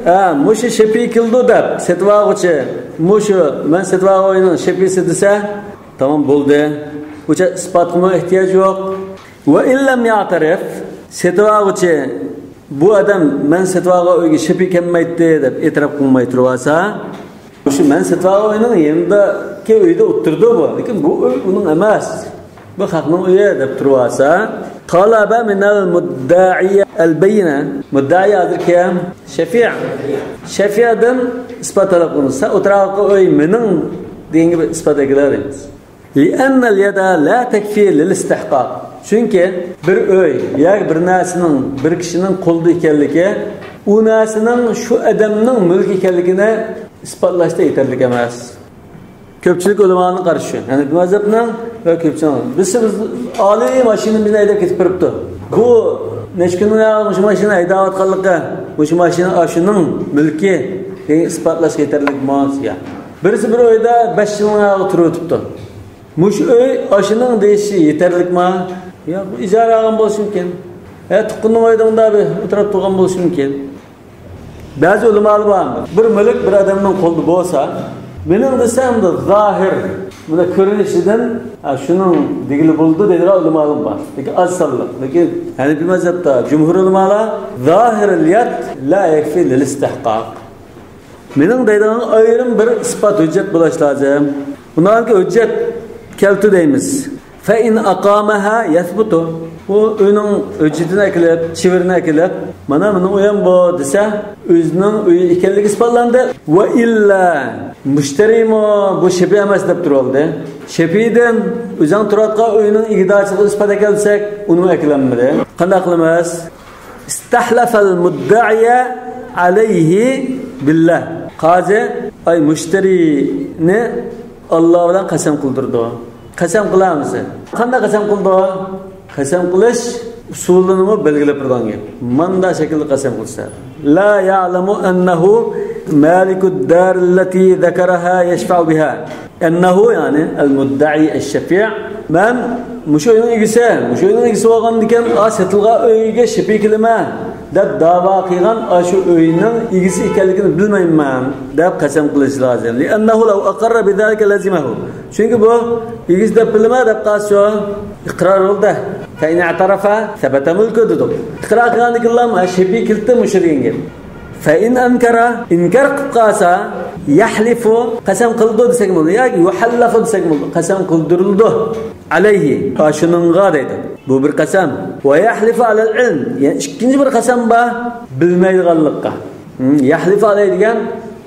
ھە، مۇشۇ شەپىئى كېلىدۇ دەپ سېتىۋالغۇچى، مۇشۇ مەن سېتىۋالغان ئۆينىڭ شەپىئىسى دېسە، تامام بولدى. بۇ چاغ ئىسپاتقىمۇ ئېھتىياج يوق. وإن لم يعترف، سېتىۋالغۇچى بۇ ئادەم مەن سېتىۋالغان ئۆيگە شېپى كەلمەيتتى دەپ ئېتىراپ قىلماي تۇرۇۋالسا، مۇشۇ مەن سېتىۋالغان ئۆينىڭ يېنىدىكى ئۆيدە ئولتۇرىدۇ بۇ، لېكىن بۇ ئۆي ئۇنىڭ ئەمەس. بۇ خەقنىڭ ئۆيى دەپ تۇرۇۋالسا، طلب من المدعي البينة. مۇددىئى ھازىر كىم؟ شەفىئ. شەفىئدىن ئىسپات تەلەپ قىلىنىدۇ. سەن ئولتۇرغان ئۆي مېنىڭ دېگەنگە بىر ئىسپات ئەكېلە دەيمىز. لأن اليد لا تكفي للاستحقاق. چۈنكى بىر ئۆي ياكى بىر نەرسىنىڭ، بىر كىشىنىڭ قولىدا ئىكەنلىكى، ئۇ نەرسىنىڭ شۇ ئادەمنىڭ مۈلكى ئىكەنلىكىنى ئىسپاتلاشتا يېتەرلىك ئەمەس. كۆپچىلىك ئۆلىمانىڭ قارىشى شۇ. ھەنەفىي مەزھەپنىڭ ۋە كۆپچىلىك. بىز، بىز ئالىي ماشىنا بىلەن ھەيدەپ كېتىپ بېرىپتۇ. بۇ نەچچە كۈندىن بۇيان مۇشۇ ماشىنا ھەيدەۋاتقانلىقى، مۇشۇ ماشىنا ئاشۇنىڭ مۈلكى دېگەن ئىسپاتلاشقا يېتەرلىكمۇ؟ ياق. بىرسى بىر ئۆيدە بەش يىلنىڭ ئاياغىغا تۇرۇۋېتىپتۇ. مۇشۇ ئۆي ئاشۇنىڭ دېيىشى يېتەرلىكما؟ ياق، بۇ ئىجارە ئالغان بولۇشى مۇمكىن. ھە، تۇغقىنىنىڭ ئۆيىدە ئۇنداق بىر ئولتۇرۇپ تۇرغان بولۇشى مۇمكىن. بەزى ئۆلىمالار بار، بىر مۈلۈك بىر ئادەمنىڭ قولىدا بولسا، مېنىڭ دېسە ئەمدى زاھىر، مانا كۆرۈنۈشىدىن، ھە، شۇنىڭ دېگىلى بولىدۇ دەيدىغان ئۆلىمالار بار. لېكىن ئاز سانلىق. لېكىن ھەنەفىي مەزھەپتە جۇمھۇر ئۆلىمالار زاھىرۇل يەد لا يەكفى لىل ئىستىھقاق. مېنىڭ دەيدىغان ئايرىم بىر ئىسپات ھۆججەت بولۇش لازىم. ئۇنىڭكى ھۆججەت كەلتۈر دەيمىز. فإن أقامها يثبت. ئۇ ئۆينىڭ ھۆججىتىنى ئەكېلىپ، چىۋىرىنى ئەكېلىپ، مانا مېنىڭ ئۆيۈم بۇ دېسە، ئۆزىنىڭ ئۆيى ئىكەنلىكى ئىسپاتلاندى. ۋە ئىللا مۇشتەرىمۇ بۇ شېپى ئەمەس دەپ تۇرۇۋالدى. شېپىدىن ئۆزۈڭ تۇرۇۋاتقان ئۆينىڭ ئىگىدارچىلىقىنى ئىسپات ئەكەلسەك، ئۇنىمۇ ئەكېلەلمىدى. قانداق قىلىمىز؟ استحلف المدعي عليه بالله. قازى، ئاي، مۇشتەرىنى ئاللا بىلەن قەسەم قىلدۇرىدۇ. قەسەم قىلامىز. قانداق قەسەم قىلىدۇ؟ قەسەم قىلىش ئۇسۇلىنىمۇ بەلگىلەپ بېرىدىغان گەپ. ماندا شەكىلدە قەسەم قىلسا. لا يعلم أنه مالك الدار التي ذكرها يشفع بها. ئەننەھۇ، يەنى ئەل مۇددەئى ئەششەفىئ، مەن مۇشۇ ئۆينىڭ ئىگىسى، مۇشۇ ئۆينىڭ ئىگىسى بولغاندىكىن، ئا، سېتىلغان ئۆيگە شېپى كېلىمەن دەپ داۋا قىلغان ئاشۇ ئۆينىڭ ئىگىسى ئىكەنلىكىنى بىلمەيمەن دەپ قەسەم قىلىش لازىم. لىئەننەھۇ لەۋ ئەقەررە بىزالىكە لەزىمەھۇ. چۈنكى بۇ ئىگىسى دەپ بىلىمەن دەپ قالسا، ئىقرار بولدى. فەئىن ئەتەرەفە سەبەتە مۈلكۇ دېدۇق. ئىقرار قىلغاندىكىنلا، ھە، شېپى كېلىپتۇ مۇشۇ دېگەن گەپ. فەئىن ئەنكەرە، ئىنكار قىلىپ قالسا، يەھلىفۇ، قەسەم قىلىدۇ دېسەك بولىدۇ ياكى يۇھەللەفۇ دېسەك بولىدۇ، قەسەم قىلدۇرۇلىدۇ. ئەلەيھى، ئاشۇنىڭغا دەيدۇ. بۇ بىر قەسەم. ۋە يەھلىفۇ ئەلەل ئىلم، يەنى ئىككىنچى بىر قەسەم بار، بىلمەيدىغانلىققا. ھىم، يەھلىفۇ ئەلەيھى دېگەن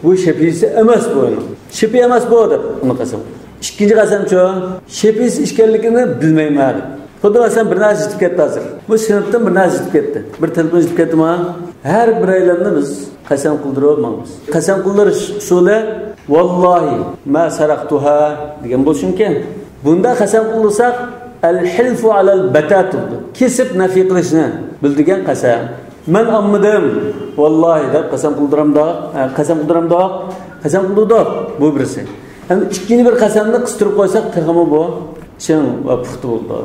بۇ شېپىسى ئەمەس بۇ ئۇنىڭ. شېپى ئەمەس بۇ دەپ ئۇنى قەسەم. ئىككىنچى قەسەمچۇ، شېپىسى ئىكەنلىكىنى بىلمەيمەن دەپ. خۇددى مەسىلەن، بىر نەرسە يېتىپ كەتتى ھازىر. بۇ سىنىپتىن بىر نەرسە يېتىپ كەتتى. بىر تېلېفون يېتىپ كەتتىما؟ ھەر بىرەيلەننى بىز قەسەم قىلدۇرۇپ ماڭىمىز. قەسەم قىلدۇرۇش ئۇسۇلى، ۋاللاھى ما سەرەقتۇھا دېگەن بولۇشى مۇمكىن. بۇنداق قەسەم قىلدۇرساق، ئەل ھىلفۇ ئەلەل بەتات بولىدۇ. كېسىپ نەفى قىلىشنى بىلدۈرگەن قەسەم. مەن ئالمىدىم، ۋاللاھى دەپ قەسەم قىلدۇرامدۇق، ھە، قەسەم قىلدۇرامدۇق، قەسەم قىلدۇردۇق. بۇ بىرسى. ھەم ئىككىنچى بىر قەسەمنى قىستۇرۇپ قويساق، تېخىمۇ بۇ چىڭ ۋە پۇختا بولىدۇ.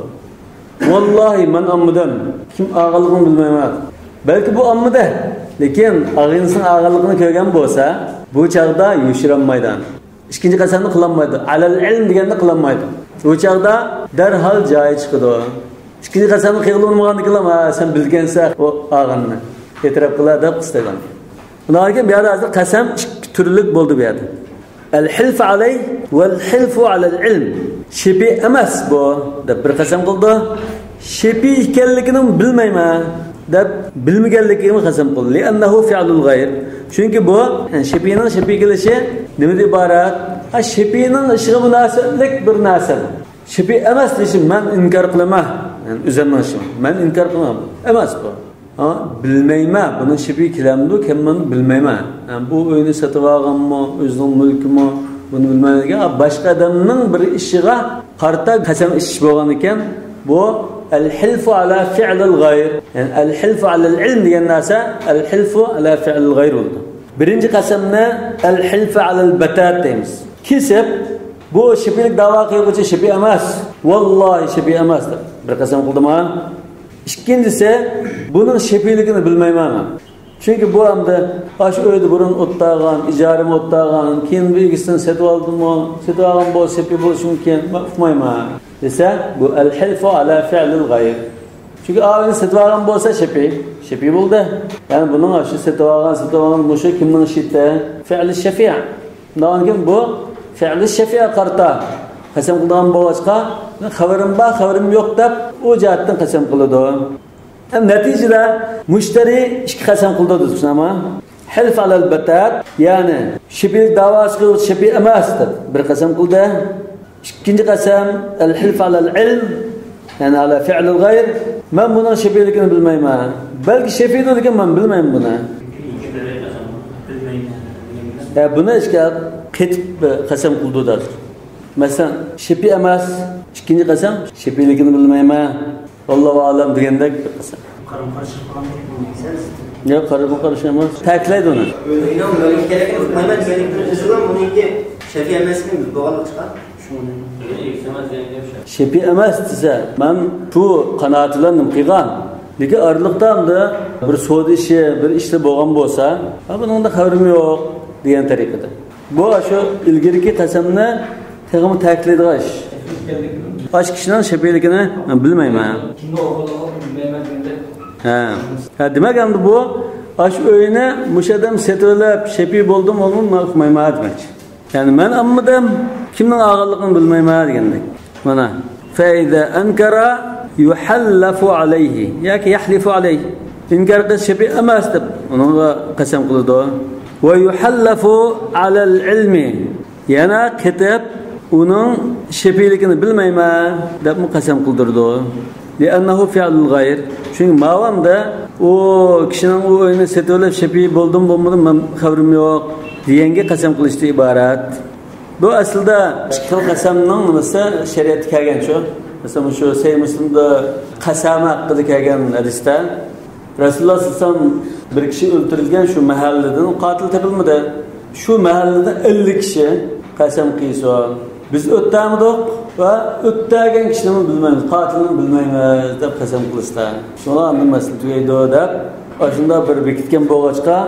ۋاللاھى مەن ئالمىدىم. كىم ئالغانلىقىنى بىلمەيمەن. بەلكى بۇ ئالمىدى. لېكىن ئاغىنىسىنىڭ ئالغانلىقىنى كۆرگەن بولسا، بۇ چاغدا يوشۇرالمايدۇ. ئىككىنچى قەسەمنى قىلالمايدۇ. ئەلەل ئىلم دېگەننى قىلالمايدۇ. ئۇ چاغدا دەرھال جايى چىقىدۇ. ئىككىنچى قەسەمنى قىلغىلى بولمىغاندىكىنلا، ھە، سەن بىلگەنسەن ئۇ ئالغىنىنى. ئېتىراپ قىلە دەپ قىستايدۇ. ئۇنىڭدىن كېيىن بۇ يەردە ھازىر قەسەم ئىككى تۈرلۈك بولدى بۇ يەردە. ئەل ھىلفۇ ئەلەيھ ۋەل ھىلفۇ ئەلەل ئىلم. شېپى ئەمەس بۇ دەپ بىر قەسەم قىلدى. شېپى ئىكەنلىكىنىمۇ بىلمەيمەن دەپ بىلمىگەنلىكىگىمۇ قەسەم قىلدى. لىئەننەھۇ فىئلۇل غەير. چۈنكى بۇ، يەنى شېپىنىڭ شېپى كېلىشى نېمىدىن ئىبارەت؟ ھە، شېپىنىڭ ئىشىغا مۇناسىۋەتلىك بىر نەرسە. شېپى ئەمەس دېيىشى مەن ئىنكار قىلىمەن. يەنى ئۆزۈمنىڭ ئىشى. مەن ئىنكار قىلىمەن. ئەمەس بۇ. ھە، بىلمەيمەن، بۇنىڭ شېپى كېلەمدۇ، كەلمەمدۇ بىلمەيمەن. ھە، بۇ ئۆينى سېتىۋالغانمۇ، ئۆزىنىڭ مۈلكىمۇ، بۇنى بىلمەيمەن دېگەن، ھە، باشقا ئادەمنىڭ بىر ئىشىغا قارىتا قەسەم ئىچىش بولغان ئىكەن، بۇ ئەل ھىلفۇ ئەلا فىئلىل غەير. يەنى ئەل ھىلفۇ ئەلەل ئىلم دېگەن نەرسە ئەل ھىلفۇ ئەلا فىئلىل غەير بولىدۇ. بىرىنچى قەسەمنى ئەل ھىلفۇ ئەلەل بەتات دەيمىز. كېسىپ، بۇ شېپىلىك داۋا قىلغۇچى شېپى ئەمەس. ۋاللاھى شېپى ئەمەس دەپ بىر قەسەم قىلدىما؟ ئىككىنچىسى، بۇنىڭ شېپىلىكىنى بىلمەيمەن مەن. چۈنكى بۇ ئەمدى ئاشۇ ئۆيدە بۇرۇن ئولتۇرغان، ئىجارىمۇ ئولتۇرغان، كېيىن بۇ ئىگىسىدىن سېتىۋالدىمۇ، سېتىۋالغان بولسا شېپى بولۇشى مۇمكىن، مەن ئۇقمايمەن دېسە، بۇ ئەل ھىلفۇ ئەلا فىئلىل غەير. چۈنكى ئاۋىنى سېتىۋالغان بولسا شەپىئى، شەپىئى بولدى. يەنى بۇنىڭ شۇ سېتىۋالغان، سېتىۋالغان مۇشۇ كىمنىڭ ئىشى؟ فىئلى شەفىئ. شۇنداق ئىكەن، بۇ فىئلى شەفىئ قارىتا قەسەم قىلىدىغان بولغاچقا، خەۋىرىم بار، خەۋىرىم يوق دەپ، ئۇ جەھەتتىن قەسەم قىلىدۇ. ھەم نەتىجىدە مۇشتەرى ئىككى قەسەم قىلىدۇ دېدۇق، شۇنداقمۇ؟ ھەلف ئەلەل بەتات، يەنى شەپىئىلىك دەۋاسى قىلغۇچى شەپىئى ئەمەس دەپ بىر قەسەم قىلدى. ئىككىنچى قەسەم، ئەل ھەلف ئەلەل ئىلم، يەنى ئەلا فىئلىل غەير. مەن بۇنىڭ شەپىئىلىكىنى بىلمەيمەن. بەلكى شەپىئىدۇر، لېكىن مەن بىلمەيمەن بۇنى. ھە، بۇنى ئىككى قېتىپ قەسەم قىلدى دەپ. مەسىلەن، شەپىئى ئەمەس، ئىككىنچى قەسەم، شەپىئىلىكىنى بىلمەيمەن. ۋاللاھۇ ئەلەم دېگەندەك بىر قىسىم. قارىمۇ قارشى قىلغان گەپ بولمايدۇ. ياق، قارىمۇ قارشى ئەمەس. تەكىتلەيدۇ ئۇنى. ئۆزىنىڭ مەلۇم كېرەكلىكىنى ئۇقمايمەن دېگەنلىكتىن ئۆزىلا بۇنىڭكى شەپىئى ئەمەسلىكىنى بىلىپ بولغانلىقى چىقار. شۇڭا. شەپىئى ئەمەس دېسە، مەن شۇ قانائەت بىلەن نېمە قىلغان؟ لېكىن ئارىلىقتا ئەمدى بىر سودا ئىشى، بىر ئىشلار بولغان بولسا، ھە، بۇنىڭدا خەۋىرىم يوق دېگەن تەرىقىدە. بۇ ئاشۇ ئىلگىرىكى قەسەمنى تېخىمۇ تەكىتلەيدىغان ئىش. ئاشۇ كىشىنىڭ شەپىئىلىكىنى مەن بىلمەيمەن. ھە. ھە، دېمەك، ئەمدى بۇ ئاشۇ ئۆينى مۇشۇ ئادەم سېتىۋېلىپ، شەپىئى بولدىمۇ، بولمىدىمۇ، مەن ئۇقمايمەن دېمەكچى. يەنى مەن ئالمىدىم، كىمنىڭ ئالغانلىقىنى بىلمەيمەن دېگەندەك. مانا، فەئىزا ئەنكەرە يۇھەللەفۇ ئەلەيھى ياكى يەھلىفۇ ئەلەيھى. ئىنكار قىلسا شەپىئى ئەمەس دەپ ئۇنىڭغا قەسەم قىلىدۇ. ۋە يۇھەللەفۇ ئەلەل ئىلمى. يەنە قېتىپ ئۇنىڭ شەپىئىلىكىنى بىلمەيمەن دەپمۇ قەسەم قىلدۇرىدۇ. لىئەننەھۇ فىئلۇل غەير. چۈنكى ماۋۇ ئەمدى ئۇ كىشىنىڭ ئۇ ئۆينى سېتىۋېلىپ شەپىئى بولدىمۇ بولمىدىمۇ مەن خەۋىرىم يوق دېگەنگە قەسەم قىلىشتىن ئىبارەت. بۇ ئەسلىدە ئىككى خىل قەسەمنىڭ نېمىسى شەرىئەتتە كەلگەنچۇ؟ مەسىلەن، مۇشۇ سەھىھ مۇسلىمدا قەسەمە ھەققىدە كەلگەن ھەدىستە رەسۇلۇللاھ سەللەللاھۇ ئەلەيھى ۋەسەللەم بىر كىشى ئۆلتۈرۈلگەن، شۇ مەھەللىدىن قاتىل تېپىلمىدى. شۇ مەھەللىدىن ئەللىك كىشى قەسەم قىلسۇن. بىز ئۆتەمىدۇق ۋە ئۆتەگەن كىشىنىمۇ بىلمەيمىز، قاتىلنى بىلمەيمىز دەپ قەسەم قىلىشتا. شۇڭا ئاندىن مەسىلە تۈگەيدۇ دەپ، ئاشۇنداق بىر بېكىتكەن بولغاچقا،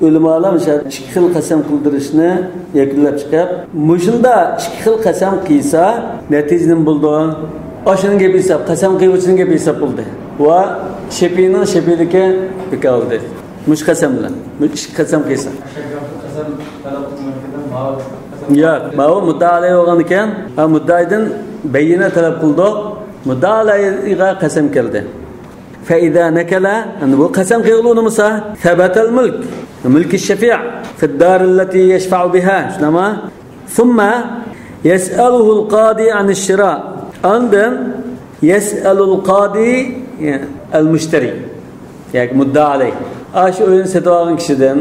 ئۆلىمالار مۇشۇ ئىككى خىل قەسەم قىلدۇرۇشنى يەكۈنلەپ چىقىپ، مۇشۇنداق ئىككى خىل قەسەم قىلسا، نەتىجە نېمە بولىدۇ؟ ئاشۇنىڭ گېپى ھېساب، قەسەم قىلغۇچىنىڭ گېپى ھېساب بولدى. ۋە شەپىئىنىڭ شەپىئىلىكى بىكار بولدى. مۇشۇ قەسەم بىلەن. مۇشۇ ئىككى قەسەم قىلسا. ياق، ماۋۇ مۇددىئا ئەلەيھى بولغان ئىكەن، ھە، مۇددىئىدىن بەييىنە تەلەپ قىلدۇق. مۇددىئا ئەلەيھىغا قەسەم كەلدى. فەئىزا نەكەلە، ئەمدى بۇ قەسەم قىلغىلى ئۇنىمىسا، سەبەتەل مۇلك، مۇلكى شەفىئ، فىددارىللەتى يەشفەئۇ بىھا، شۇنداقمۇ؟ ثم يسأله القاضي عن الشراء. ئاندىن يسأل القاضي، يەنى ئەل مۇشتەرى ياكى مۇددىئا ئەلەيھ، ئاشۇ ئۆينى سېتىۋالغان كىشىدىن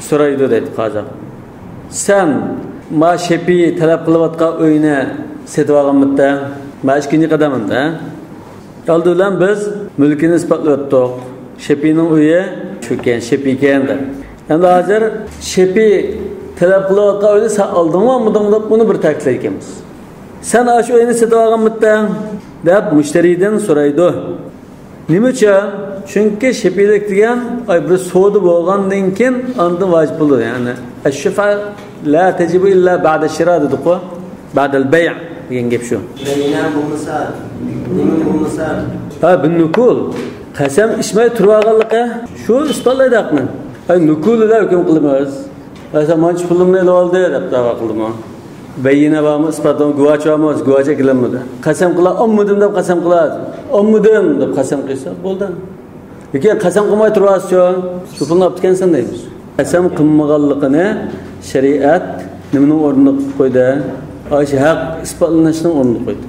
سورايدۇ دەيدۇ قازى. سەن ما شەپىئى تەلەپ قىلىۋاتقان ئۆينى سېتىۋالغانمىدىڭ؟ ما ئىككىنچى قەدەمدە. ئالدى بىلەن بىز مۈلكىنى ئىسپاتلىۋەتتۇق. شەپىئىنىڭ ئۆيى شۇكەن، شەپىئىكەن دەپ. ئەمدى ھازىر شەپىئى تەلەپ قىلىۋاتقان ئۆينى سەن ئالدىڭمۇ، ئالمىدىڭمۇ دەپ ئۇنى بىر تەكىتلەيدىكەنمىز. سەن ئاشۇ ئۆينى سېتىۋالغانمىدىڭ دەپ مۇشتەرىدىن سورايدۇ. نېمە ئۈچۈن؟ چۈنكى شەپىئىلىك دېگەن، ئاي، بىر سودا بولغاندىن كېيىن ئاندىن ۋاجىپ بولىدۇ. يەنى، ئەششۇفئە لا تەجىبۇ ئىللا بەئدە شىرا دېدۇققۇ. بەئدەل بەيئ دېگەن گەپ شۇ. بەينە بولمىسا، نېمە بولمىسا. ھە، بىر نۇكۇل. قەسەم ئىچمەي تۇرۇۋالغانلىقى شۇ ئىسپاتلايدۇ ھەقنى. ئاي، نۇكۇل بىلەن ھۆكۈم قىلىمىز. مەسىلەن، مانچە پۇلۇمنى ئېلىۋالدى دەپ دەۋا قىلدىمۇ؟ بەييىنە بارمۇ، ئىسپاتنىڭ، گۇۋاھچى بارمۇ؟ گۇۋاھچى ئەكېلەلمىدى. قەسەم قىلا، ئالمىدىم دەپ قەسەم قىلا. ئالمىدىم دەپ قەسەم قىلسا بولدى. لېكىن قەسەم قىلماي تۇرۇۋالسىچۇ، شۇ پۇلنى ئاپتىكەنسەن دەيمىز. قەسەم قىلمىغانلىقىنى شەرىئەت نېمىنىڭ ئورنىدا قويدى؟ ئاشۇ ھەق ئىسپاتلىنىشنىڭ ئورنىدا قويدى.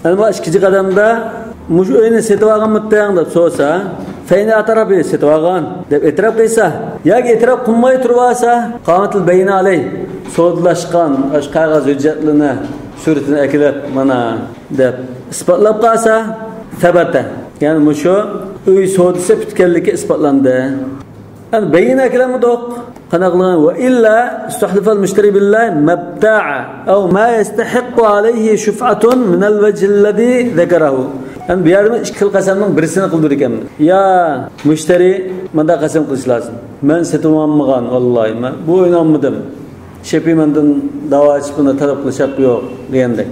ئەمما ئىككىنچى قەدەمدە مۇشۇ ئۆينى سېتىۋالغانمىدىڭ دەپ سورىسا، فەئىن ئەتەرەپى سېتىۋالغان دەپ ئېتىراپ قىلسا، ياكى ئېتىراپ قىلماي تۇرۇۋالسا، قامەتىل بەينە ئەلەيھ، سودىلاشقان ئاشۇ قەغەز ھۆججەتلىرىنى، سۈرىتىنى ئەكېلىپ، مانا دەپ ئىسپاتلاپ قالسا، سەبەتە، يەنى مۇشۇ ئۆي سودىسى پۈتكەنلىكى ئىسپاتلاندى. يەنى بەينە ئەكېلەلمىدۇق. قانداق قىلغان؟ ۋە ئىللا ئىستۇھلىفەل مۇشتەرى بىللاھى مەبتاءە ئەۋ ما يستحق عليه شفعة من الوجه الذي ذكره. يەنى بۇ يەردە ئىككى خىل قەسەمنىڭ بىرسىنى قىلدۇرىدىكەن. يا مۇشتەرى مۇنداق قەسەم قىلىشى لازىم. مەن سېتىۋالمىغان، ۋاللاھى، مەن بۇ ئۆينى ئالمىدىم. شەپىئى مەندىن داۋا ئېچىپ بۇنى تەلەپ قىلىش ھەققى يوق دېگەندەك.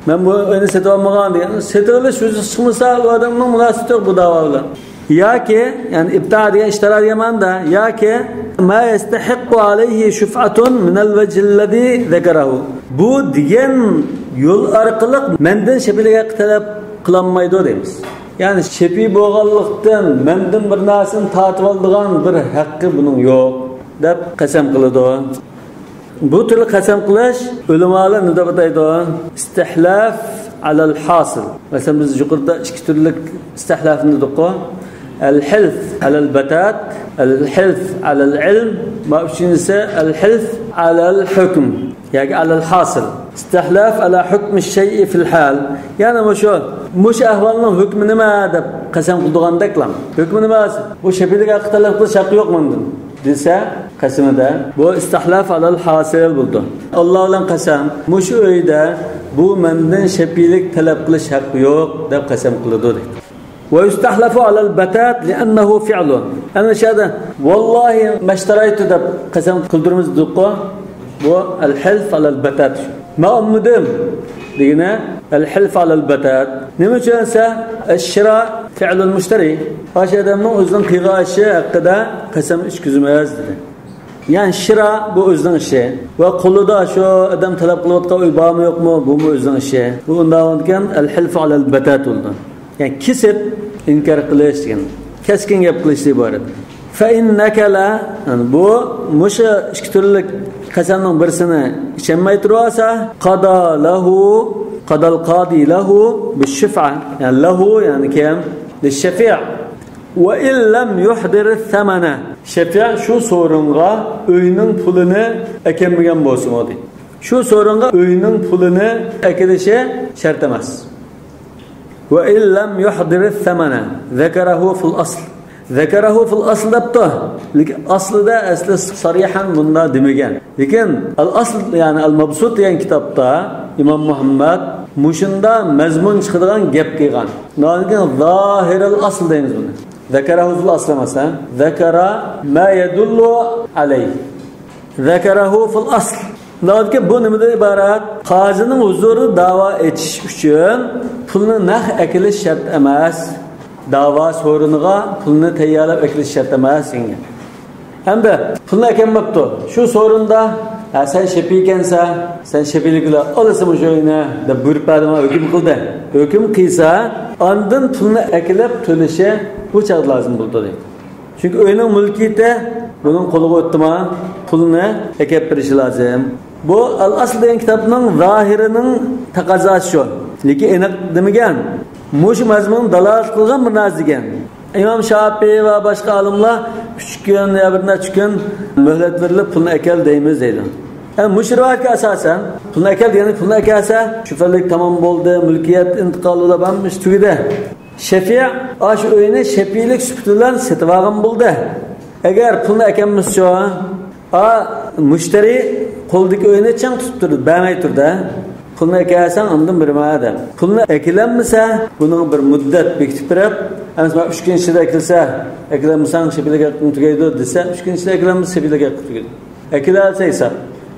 مەن بۇ ئۆينى سېتىۋالمىغان دېگەن. سېتىۋېلىش يۈزى چىقمىسا، ئۇ ئادەمنىڭ مۇناسىۋىتى يوق بۇ داۋا بىلەن. ياكى، يەنى ئىبتا دېگەن ئىشتىرا دېگەن مەنىدە، ياكى ما يەستەھىققۇ ئەلەيھى شۇفئەتۇن مىنەل ۋەجھىللەزى زەكەرەھۇ. بۇ دېگەن يول ئارقىلىق مەندىن شەپىئىلىك ھەق تەلەپ قىلالمايدۇ دەيمىز. يەنى شەپىئى بولغانلىقتىن مەندىن بىر نەرسىنى تارتىۋالىدىغان بىر ھەققى بۇنىڭ يوق دەپ قەسەم قىلىدۇ. بۇ تۈرلۈك قەسەم قىلىش ئۆلىمالار نېمە دەپ ئاتايدۇ؟ ئىستىھلاف ئەلەل ھاسىل. مەسىلەن، بىز يۇقىرىدا ئىككى تۈرلۈك ئىستىھلافنى دېدۇققۇ. ئەل ھىلف ئەلەل بەتات، ئەل ھىلف ئەلەل ئىلم، ۋە ئۈچىنچىسى ئەل ھىلف ئەلەل ھۆكم ياكى ئەلەل ھاسىل. ئىستىھلاف ئەلا ھۆكمى شەيئى فىل ھال. يەنى مۇشۇ، مۇشۇ ئەھۋالنىڭ ھۆكمى نېمە دەپ قەسەم قىلىدىغاندەكلا. ھۆكمى نېمە؟ بۇ شەپىئىلىك ھەققى تەلەپ قىلىش ھەققى يوق مەندىن دېسە، قەسىمىدە بۇ ئىستىھلاف ئەلەل ھاسىل بولىدۇ. ئاللا بىلەن قەسەم، مۇشۇ ئۆيدە بۇ مەندىن شەپىئىلىك تەلەپ قىلىش ھەققى يوق دەپ قەسەم قىلىدۇ دەيدۇ. ۋە يۇستەھلەفۇ ئەلەل بەتات لىئەننەھۇ فىئلۇن. ئەنە شۇ يەردە ۋاللاھى مەشتەرەيتۇ دەپ قەسەم قىلدۇرىمىز دېدۇققۇ. بۇ ئەل ھىلف ئەلەل بەتات. مەن ئالمىدىم دېگىنى ئەل ھىلف ئەلەل بەتات. نېمە ئۈچۈن دېسە، ئەششىرا فىئلۇل مۇشتەرى. ئاشۇ ئادەمنىڭ ئۆزىنىڭ قىلغان ئىشى ھەققىدە قەسەم ئىچكۈزىمىز دېدى. يەنى شىرا بۇ ئۆزىنىڭ ئىشى. ۋە قولىدا شۇ ئادەم تەلەپ قىلىۋاتقان ئۆي بارمۇ يوقمۇ، بۇمۇ ئۆزىنىڭ ئىشى. بۇ ئۇنداق بولىدىكەن، ئەل ھىلفۇ ئەلەل بەتات بولىدۇ. يەنى كېسىپ ئىنكار قىلىش دېگەن. كەسكىن گەپ قىلىشتىن ئىبارەت. فەئىن نەكەلە، يەنى بۇ، مۇشۇ ئىككى تۈرلۈك قەسەمنىڭ بىرسىنى ئىچەلمەي تۇرۇۋالسا، قادا لەھۇ، قادال قادى لەھۇ بىششۇفئە. يەنى لەھۇ، يەنى كىم؟ لىششەفىئ. ۋە ئىن لەم يۇھدىرىس سەمەنە. شەفىئ شۇ سورۇنغا ئۆينىڭ پۇلىنى ئەكەلمىگەن بولسىمۇ دەيدۇ. شۇ سورۇنغا ئۆينىڭ پۇلىنى ئەكېلىشى شەرت ئەمەس. ۋە ئىن لەم يۇھدىرىس سەمەنە زەكەرەھۇ فىل ئەسل. زەكەرەھۇ فىل ئەسل دەپتۇ. لېكىن ئەسلىدە، ئەسلى سەرىھەن بۇنداق دېمىگەن. لېكىن ئەل ئەسل، يەنى ئەل مەبسۇت دېگەن كىتابتا ئىمام مۇھەممەد مۇشۇنداق مەزمۇن چىقىدىغان گەپ قىلغان. ئۇنىڭدىن كېيىن زاھىرەل ئەسل دەيمىز بۇنى. زەكەرەھۇ فىل ئەسل ئەمەس، ھە؟ زەكەرە ما يدل عليه. زەكەرەھۇ فىل ئەسل. دەۋاتكەن بۇ نېمىدىن ئىبارەت؟ قازىنىڭ ھۇزۇرىدا داۋا ئېچىش ئۈچۈن پۇلنى نەق ئەكېلىش شەرت ئەمەس. داۋا سورۇنىغا پۇلنى تەييارلاپ ئەكېلىش شەرت ئەمەس دېگەن. ھەمدە پۇلنى ئەكەلمەپتۇ. شۇ سورۇندا، ھە، سەن شەپىئىكەنسەن، سەن شەپىئىلىك بىلەن ئالىسەن مۇشۇ ئۆينى دەپ بۇيرۇپ بەردى، مانا ھۆكۈم قىلدى. ھۆكۈم قىلسا، ئاندىن پۇلنى ئەكېلىپ تۆلىشى بۇ چاغدا لازىم بولىدۇ دەيدۇ. چۈنكى ئۆينىڭ مۈلكىيىتى بۇنىڭ قولىغا ئۆتتىما، پۇلنى ئەكەپ بېرىشى لازىم. بۇ ئەل ئەسل دېگەن كىتابنىڭ زاھىرىنىڭ تەقەززاسى شۇ. لېكىن ئېنىق دېمىگەن. مۇشۇ مەزمۇنغا دالالەت قىلغان بىر نەرسە دېگەن. ئىمام شاپىئى ۋە باشقا ئالىملار ئۈچ كۈن يا بىر نەچچە كۈن مۆھلەت بېرىلىپ، پۇلنى ئەكەل دەيمىز دەيدۇ. ئە، مۇشۇ رىۋايەتكە ئاساسەن، پۇلنى ئەكەل دېگەندە، پۇلنى ئەكەلسە، شۇ پەللىك تامام بولدى، مۈلكىيەت ئىنتىقالى بولۇپ، ھەممە ئىش تۈگىدى. شەفىئ ئاشۇ ئۆينى شەپىئىلىك سۈپىتى بىلەن سېتىۋالغان بولدى. ئەگەر پۇلنى ئەكەلمىسىچۇ، ئا، مۇشتەرى قولىدىكى ئۆينى چىڭ تۇتۇپ تۇرىدۇ، بەرمەي تۇرىدۇ. پۇلنى ئەكەلسەڭ، ئاندىن بېرىمەن دەپ. پۇلنى ئەكېلەلمىسە، بۇنىڭ بىر مۇددەت بېكىتىپ بېرىپ، ئەمەسە، مەن ئۈچ كۈن ئىچىدە ئەكەلسە، ئەكېلەلمىسەڭ، شەپىئىلىك ھەققىڭ تۈگەيدۇ دېسە، ئۈچ كۈن ئىچىدە ئەكېلەلمىسە، شەپىئىلىك ھەققى تۈگەيدۇ. ئەكېلەلسە ھېساب.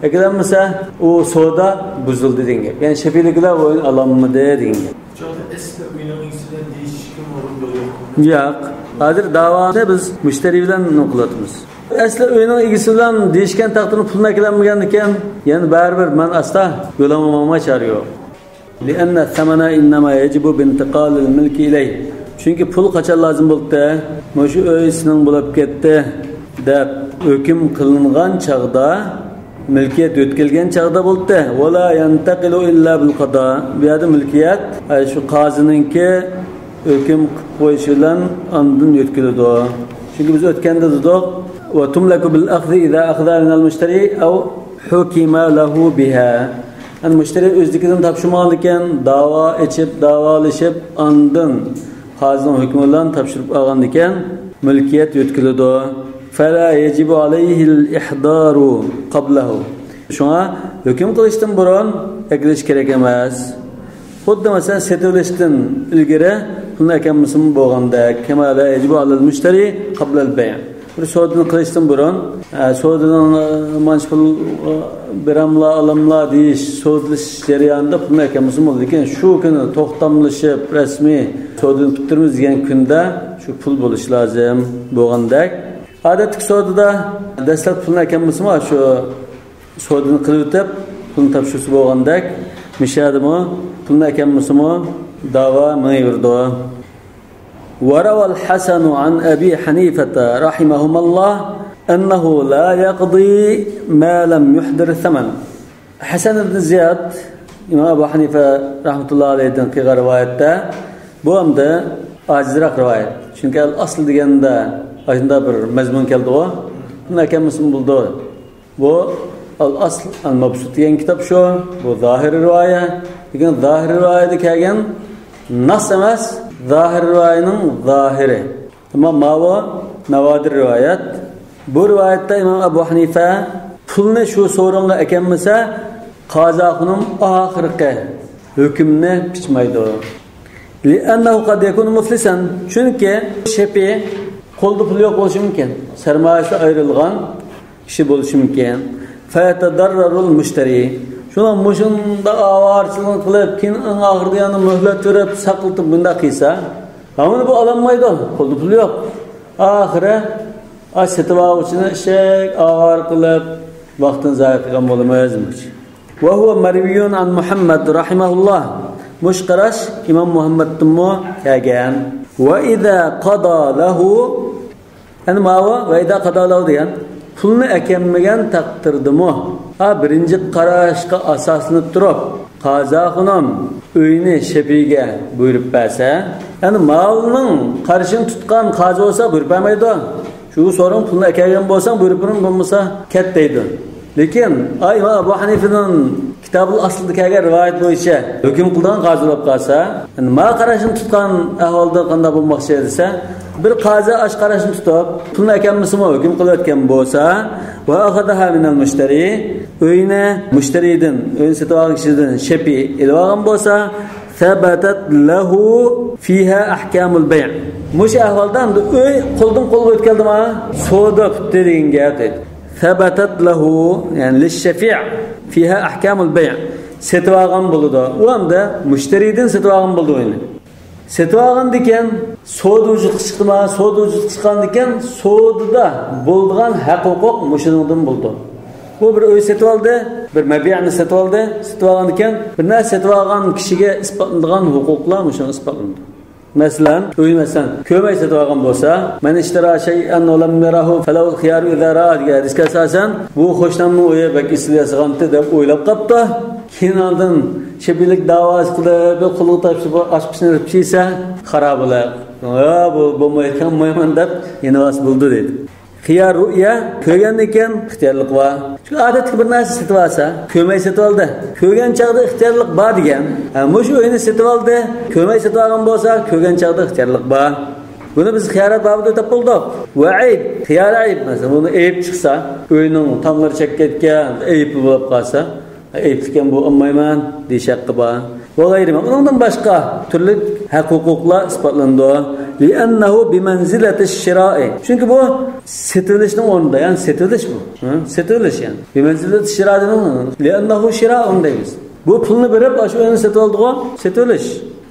ئەكېلەلمىسە، ئۇ سودا بۇزۇلدى دېگەن گەپ. يەنى شەپىئىلىكلەر ئويۇن ئالالمىدى دېگەن گەپ. چاغدا ئەسلى ئۆينىڭ ئىگىسى بىلەن دېيىشىشكە ئورۇن بولۇق. ياق. ھازىر داۋانى بىز مۇشتەرى بىلەن نېمە قىلىۋاتىمىز. ئەسلى ئۆينىڭ ئىگىسى بىلەن دېيىشكەن تەقدىردە پۇلنى ئەكېلەلمىگەندىكىن، يەنە بەرىبىر مەن ئاستا يولۇمغا ماڭماي چارە يوق. لأن الثمن إنما يجب بانتقال الملك إليه. چۈنكى پۇل قاچان لازىم بولدى؟ مۇشۇ ئۆي سېنىڭ بولۇپ كەتتى دەپ ھۆكۈم قىلىنغان چاغدا، مۈلكىيەت يۆتكەلگەن چاغدا بولدى. ولا ينتقل إلا بالقضاء. بۇ يەردە مۈلكىيەت، ئە، شۇ قازىنىڭكى ھۆكۈم قىلىپ قويۇشى بىلەن ئاندىن يۆتكىلىدۇ. چۈنكى بىز ئۆتكەندە دېدۇق، وتملك بالأخذ إذا أخذها من المشتري أو حكم له بها. يەنى مۇشتەرى ئۆزىدىكىدىن تاپشۇرمىغاندىكىن، داۋا ئېچىپ، داۋالىشىپ، ئاندىن قازىنىڭ ھۆكمى بىلەن تاپشۇرۇپ ئالغاندىكىن، مۈلكىيەت يۆتكىلىدۇ. فلا يجب عليه الإحضار قبله. شۇڭا ھۆكۈم قىلىشتىن بۇرۇن ئەكېلىش كېرەك ئەمەس. خۇددى مەسىلەن، سېتىۋېلىشتىن ئىلگىرى پۇلنى ئەكەلمىسىمۇ بولغاندەك. كما لا يجب على المشتري قبل البيع. بىر سودىنى قىلىشتىن بۇرۇن، ئە، سودىنىڭ، ئە، مانچە پۇل، ئە، بېرەملا، ئالاملا دېيىش، سودىلىشىش جەريانىدا پۇلنى ئەكەلمىسىمۇ بولىدۇ. لېكىن شۇ كۈنى توختاملىشىپ، رەسمىي سودىنى پۈتتۈرىمىز دېگەن كۈندە شۇ پۇل بولۇشى لازىم بولغاندەك. ئادەتتىكى سودىدا دەسلەپ پۇلنى ئەكەلمىسىمۇ، شۇ سودىنى قىلىۋېتىپ، پۇلنى تاپشۇرسا بولغاندەك، مۇشۇ يەردىمۇ پۇلنى ئەكەلمىسىمۇ داۋا مېڭىۋېرىدۇ. وروى الحسن عن أبي حنيفة رحمهما الله أنه لا يقضي ما لم يحضر الثمن. ھەسەن ئىبن زىياد ئىمام ئەبۇ ھەنىفە رەھمەتۇللاھى ئەلەيھىدىن قىلغان رىۋايەتتە، بۇ ئەمدى ئاجىزراق رىۋايەت. چۈنكى ئەل ئەسل دېگەندە ئاشۇنداق بىر مەزمۇن كەلدىغۇ. بۇنى ئەكەلمىسىمۇ بولىدۇ. بۇ ئەل ئەسل ئەل مەبسۇت دېگەن كىتاب شۇ. بۇ زاھىرىي رىۋايە. لېكىن زاھىرىي رىۋايەدە كەلگەن نەس ئەمەس، زاھىرىي رىۋايەنىڭ زاھىرى. ئەمما ماۋۇ ناۋادىر رىۋايەت. بۇ رىۋايەتتە ئىمام ئەبۇ ھەنىفە پۇلنى شۇ سورۇنغا ئەكەلمىسە، قازى ئاخۇنۇم ئاخىرقى ھۆكۈمنى پىچمايدۇ. لأنه قد يكون مفلسا. چۈنكى شەپىي قولدا پۇل يوق بولۇشى مۇمكىن. سەرمايىسى ئايرىلغان كىشى بولۇشى مۇمكىن. فيتضرر المشتري. شۇڭا مۇشۇنداق ئاۋارىچىلىقنى قىلىپ، كېيىن ئەڭ ئاخىرىدا يەنە مۆھلەت بېرىپ، ساقلىتىپ مۇنداق قىلسا، ھەممىنى بۇ ئالالمايدۇ. قولدا پۇل يوق. ئاخىرى ئا سېتىۋالغۇچىنى ئىشەك ئاۋارە قىلىپ، ۋاقتىنى زايە قىلغان بولىمىز دېمەكچى. وهو مروي عن محمد رحمه الله. مۇشۇ قاراش ئىمام مۇھەممەدتىنمۇ كەلگەن. وإذا قضى له. ئەنە ماۋۇ ۋەيدا قادالىغۇ دېگەن پۇلنى ئەكەلمىگەن تەقدىردىمۇ، ھا، بىرىنچى قاراشقا ئاساسلىنىپ تۇرۇپ، قازى ئاخۇنۇم ئۆينى شەپىيگە بۇيرۇپ بەرسە، يەنى مالنىڭ قارىشىنى تۇتقان قازى بولسا بۇيرۇپ بەرمەيدۇ. شۇ سورۇن پۇلنى ئەكەلگەن بولساڭ بۇيرۇپ بېرىڭ، بولمىسا كەت دەيدۇ. لېكىن، ئا، ئىمام ئەبۇ ھەنىفىنىڭ كىتابۇل ئەسلىدا كەلگەن رىۋايەت بويىچە ھۆكۈم قىلىدىغان قازى بولۇپ قالسا، يەنى ما قاراشنى تۇتقان ئەھۋالدا قانداق بولماقچى دېسە، بىر قازى ئاش قاراشنى تۇتۇپ، پۇلنى ئەكەلمىسىمۇ ھۆكۈم قىلىۋەتكەن بولسا، وأخذها من المشتري، ئۆينى مۇشتەرىدىن، ئۆينى سېتىۋالغان كىشىدىن شەپىي ئېلىۋالغان بولسا، ثبتت له فيها أحكام البيع. مۇشۇ ئەھۋالدا ئەمدى ئۆي قولدىن قولغا ئۆتكەلدىما، سودا پۈتتى دېگەن گەپ دەيدۇ. ثبتت له، يەنى للشفيع، فيها أحكام البيع. سېتىۋالغان بولىدۇ. ئۇ ئەمدى مۇشتەرىدىن سېتىۋالغان بولىدۇ ئۆينى. سېتىۋالغاندىكىن سودا ۋۇجۇدقا چىقتىما؟ سودا ۋۇجۇدقا چىققاندىكىن سودىدا بولىدىغان ھەق ھوقۇق مۇشۇنىڭدىن بولىدۇ. بۇ بىر ئۆي سېتىۋالدى، بىر مەبىئنى سېتىۋالدى. سېتىۋالغاندىكىن بىر نەرسە سېتىۋالغان كىشىگە ئىسپاتلىنىدىغان ھوقۇقلار مۇشۇنىڭغا ئىسپاتلىنىدۇ. مەسىلەن، ئۆي، مەسىلەن، كۆرمەي سېتىۋالغان بولسا، من اشترى شيئا ولم يره فله الخيار إذا رآه دېگەن ھەدىسكە ئاساسەن، بۇ قوشنامنىڭ ئۆيى بەك ئېسىل ياسىغانتى دەپ ئويلاپ قاپتۇ. كېيىن ئاندىن شەپىيلىك داۋاسى قىلىپ، بىر قۇلغا تاپشۇرۇپ، ئاچقۇچنى ئېلىپ كىيسە، خارابىلىق. ھە، بۇ بولمايدىكەن، بولمايمەن دەپ يېنىۋالسا بولىدۇ دەيدۇ. خىيار رۇئيە، كۆرگەندىن كېيىن ئىختىيارلىق بار. چۈنكى ئادەتتىكى بىر نەرسە سېتىۋالسا، كۆرمەي سېتىۋالدى. كۆرگەن چاغدا ئىختىيارلىق بار دېگەن. ھە، مۇشۇ ئۆينى سېتىۋالدى، كۆرمەي سېتىۋالغان بولسا، كۆرگەن چاغدا ئىختىيارلىق بار. بۇنى بىز خىيارات بابىدا ئۆتەپ بولدۇق. ۋەئىد، خىيار ئەيىب، مەسىلەن، بۇنى ئەيىب چىقسا، ئۆينىڭ تاملىرى چىقىپ كەتكەن، ئەيىبلىك بولۇپ قالسا، ئەيىبلىكەن بۇ، ئالمايمەن دېيىش ھەققى بار. ۋەغەيرىما، ئۇنىڭدىن باشقا تۈرلۈك ھەق ھوقۇقلار ئىسپاتلىنىدۇ. لأنه بمنزلة الشراء. چۈنكى بۇ سېتىۋېلىشنىڭ ئورنىدا، يەنى سېتىۋېلىش بۇ. ھە؟ سېتىۋېلىش يەنى. بمنزلة الشراء دېدىم. لأنه شراء دەيمىز. بۇ پۇلنى بېرىپ، ئاشۇ ئۆينى سېتىۋالدىغۇ، سېتىۋېلىش.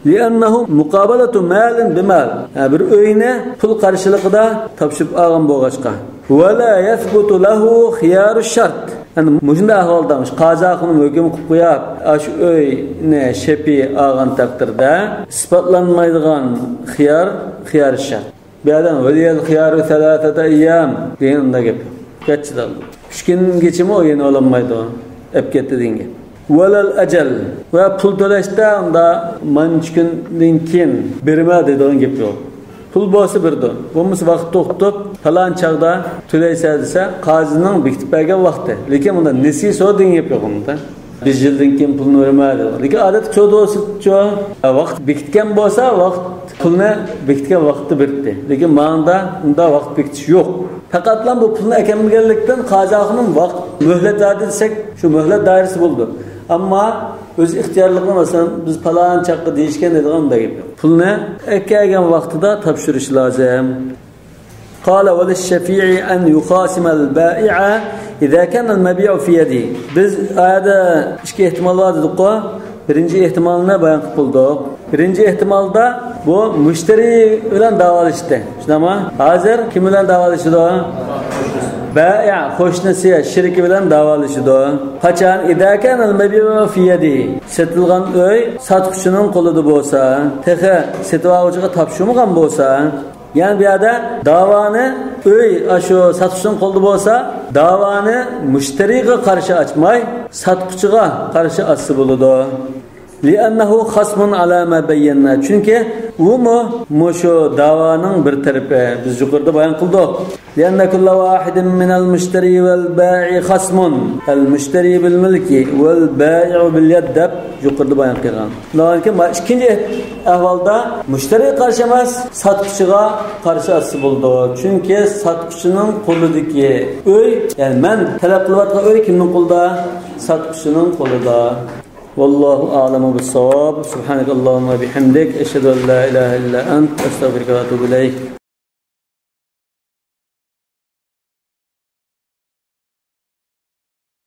لأنه مقابلة مال بمال. ھە، بىر ئۆينى پۇل قارشىلىقىدا تاپشۇرۇپ ئالغان بولغاچقا. ولا يثبت له خيار الشرط. يەنى مۇشۇنداق ئەھۋالدا، مۇشۇ قازى ئاخۇنۇم ھۆكۈم قىلىپ قويۇپ، ئاشۇ ئۆينى شەپىي ئالغان تەقدىردە ئىسپاتلانمايدىغان خىيار، خىيار شەرت. بۇ يەردە ولي الخيار ثلاثة أيام دېگەن ئۇنداق گەپ يوق. گەرچە ئۈچ كۈنگىچىمۇ يېنىۋالالمايدۇ، ئەپ كەتتى دېگەن گەپ. ولا الأجل. ۋە پۇل تۆلەشتە ئۇندا مانچە كۈندىن كېيىن بېرىمەن دەيدىغان گەپ يوق. پۇل بولسا بېرىدۇ. بولمىسا ۋاقىت توختىتىپ، پالان چاغدا تۆلەيسەن دېسە، قازىنىڭ بېكىتىپ بەرگەن ۋاقتى. لېكىن بۇندا نېسى سودا دېگەن گەپ يوق بۇندا. بىر يىلدىن كېيىن پۇلنى بېرىمەن دەيدۇ. لېكىن ئادەتتە سودا بولسىچۇ، ۋاقىت بېكىتكەن بولسا، ۋاقىت، پۇلنى بېكىتكەن ۋاقىتتا بېرىدۇ. لېكىن مانىدا ئۇنداق ۋاقىت بېكىتىش يوق. پەقەتلا بۇ پۇلنى ئەكەلمىگەنلىكتىن قازى ئاخۇنۇم ۋاقىت، مۆھلەت بەردى دېسەك، شۇ مۆھلەت دائىرىسى بولىدۇ. ئەمما ئۆز ئىختىيارلىقى، مەسىلەن، بىز پالان چاغقا دېيىشكەن دەيدىغان ئۇنداق گەپ يوق. پۇلنى ئەكەلگەن ۋاقتىدا تاپشۇرۇش لازىم. قال: وللشفيع أن يخاصم البائع إذا كان المبيع في يده. بىز ئايەدە ئىككى ئېھتىمال بار دېدۇققۇ. بىرىنچى ئېھتىمالنى بايان قىلىپ بولدۇق. بىرىنچى ئېھتىمالدا بۇ مۇشتەرى بىلەن داۋالىشىدۇ. شۇنداقمۇ؟ ھازىر كىم بىلەن داۋالىشىدۇ؟ بائىئ، قوشنىسى، شېرىكى بىلەن داۋالىشىدۇ. قاچان؟ إذا كان المبيع في يده. سېتىلغان ئۆي ساتقۇچىنىڭ قولىدا بولسا، تېخى سېتىۋالغۇچىغا تاپشۇرمىغان بولسا، يەنى بۇ يەردە داۋانى ئۆي ئاشۇ ساتقۇچىنىڭ قولىدا بولسا، داۋانى مۇشتەرىگە قارشى ئاچماي، ساتقۇچىغا قارشى ئاچسا بولىدۇ. لأنه خصم على ما بينا. چۈنكى ئۇمۇ مۇشۇ داۋانىڭ بىر تەرىپى. بىز يۇقىرىدا بايان قىلدۇق. لأن كل واحد من المشتري والبائع خصم. المشتري بالملك والبائع باليد دەپ يۇقىرىدا بايان قىلغان. شۇنداقكەن، مانا ئىككىنچى ئەھۋالدا مۇشتەرىگە قارشى ئەمەس، ساتقۇچىغا قارشى ئاتسا بولىدۇ. چۈنكى ساتقۇچىنىڭ قولىدىكى ئۆي، يەنى مەن تەلەپ قىلىۋاتقان ئۆي كىمنىڭ قولىدا؟ ساتقۇچىنىڭ قولىدا. والله أعلم بالصواب. سبحانك اللهم وبحمدك، أشهد أن لا إله إلا أنت، أستغفرك وأتوب إليك.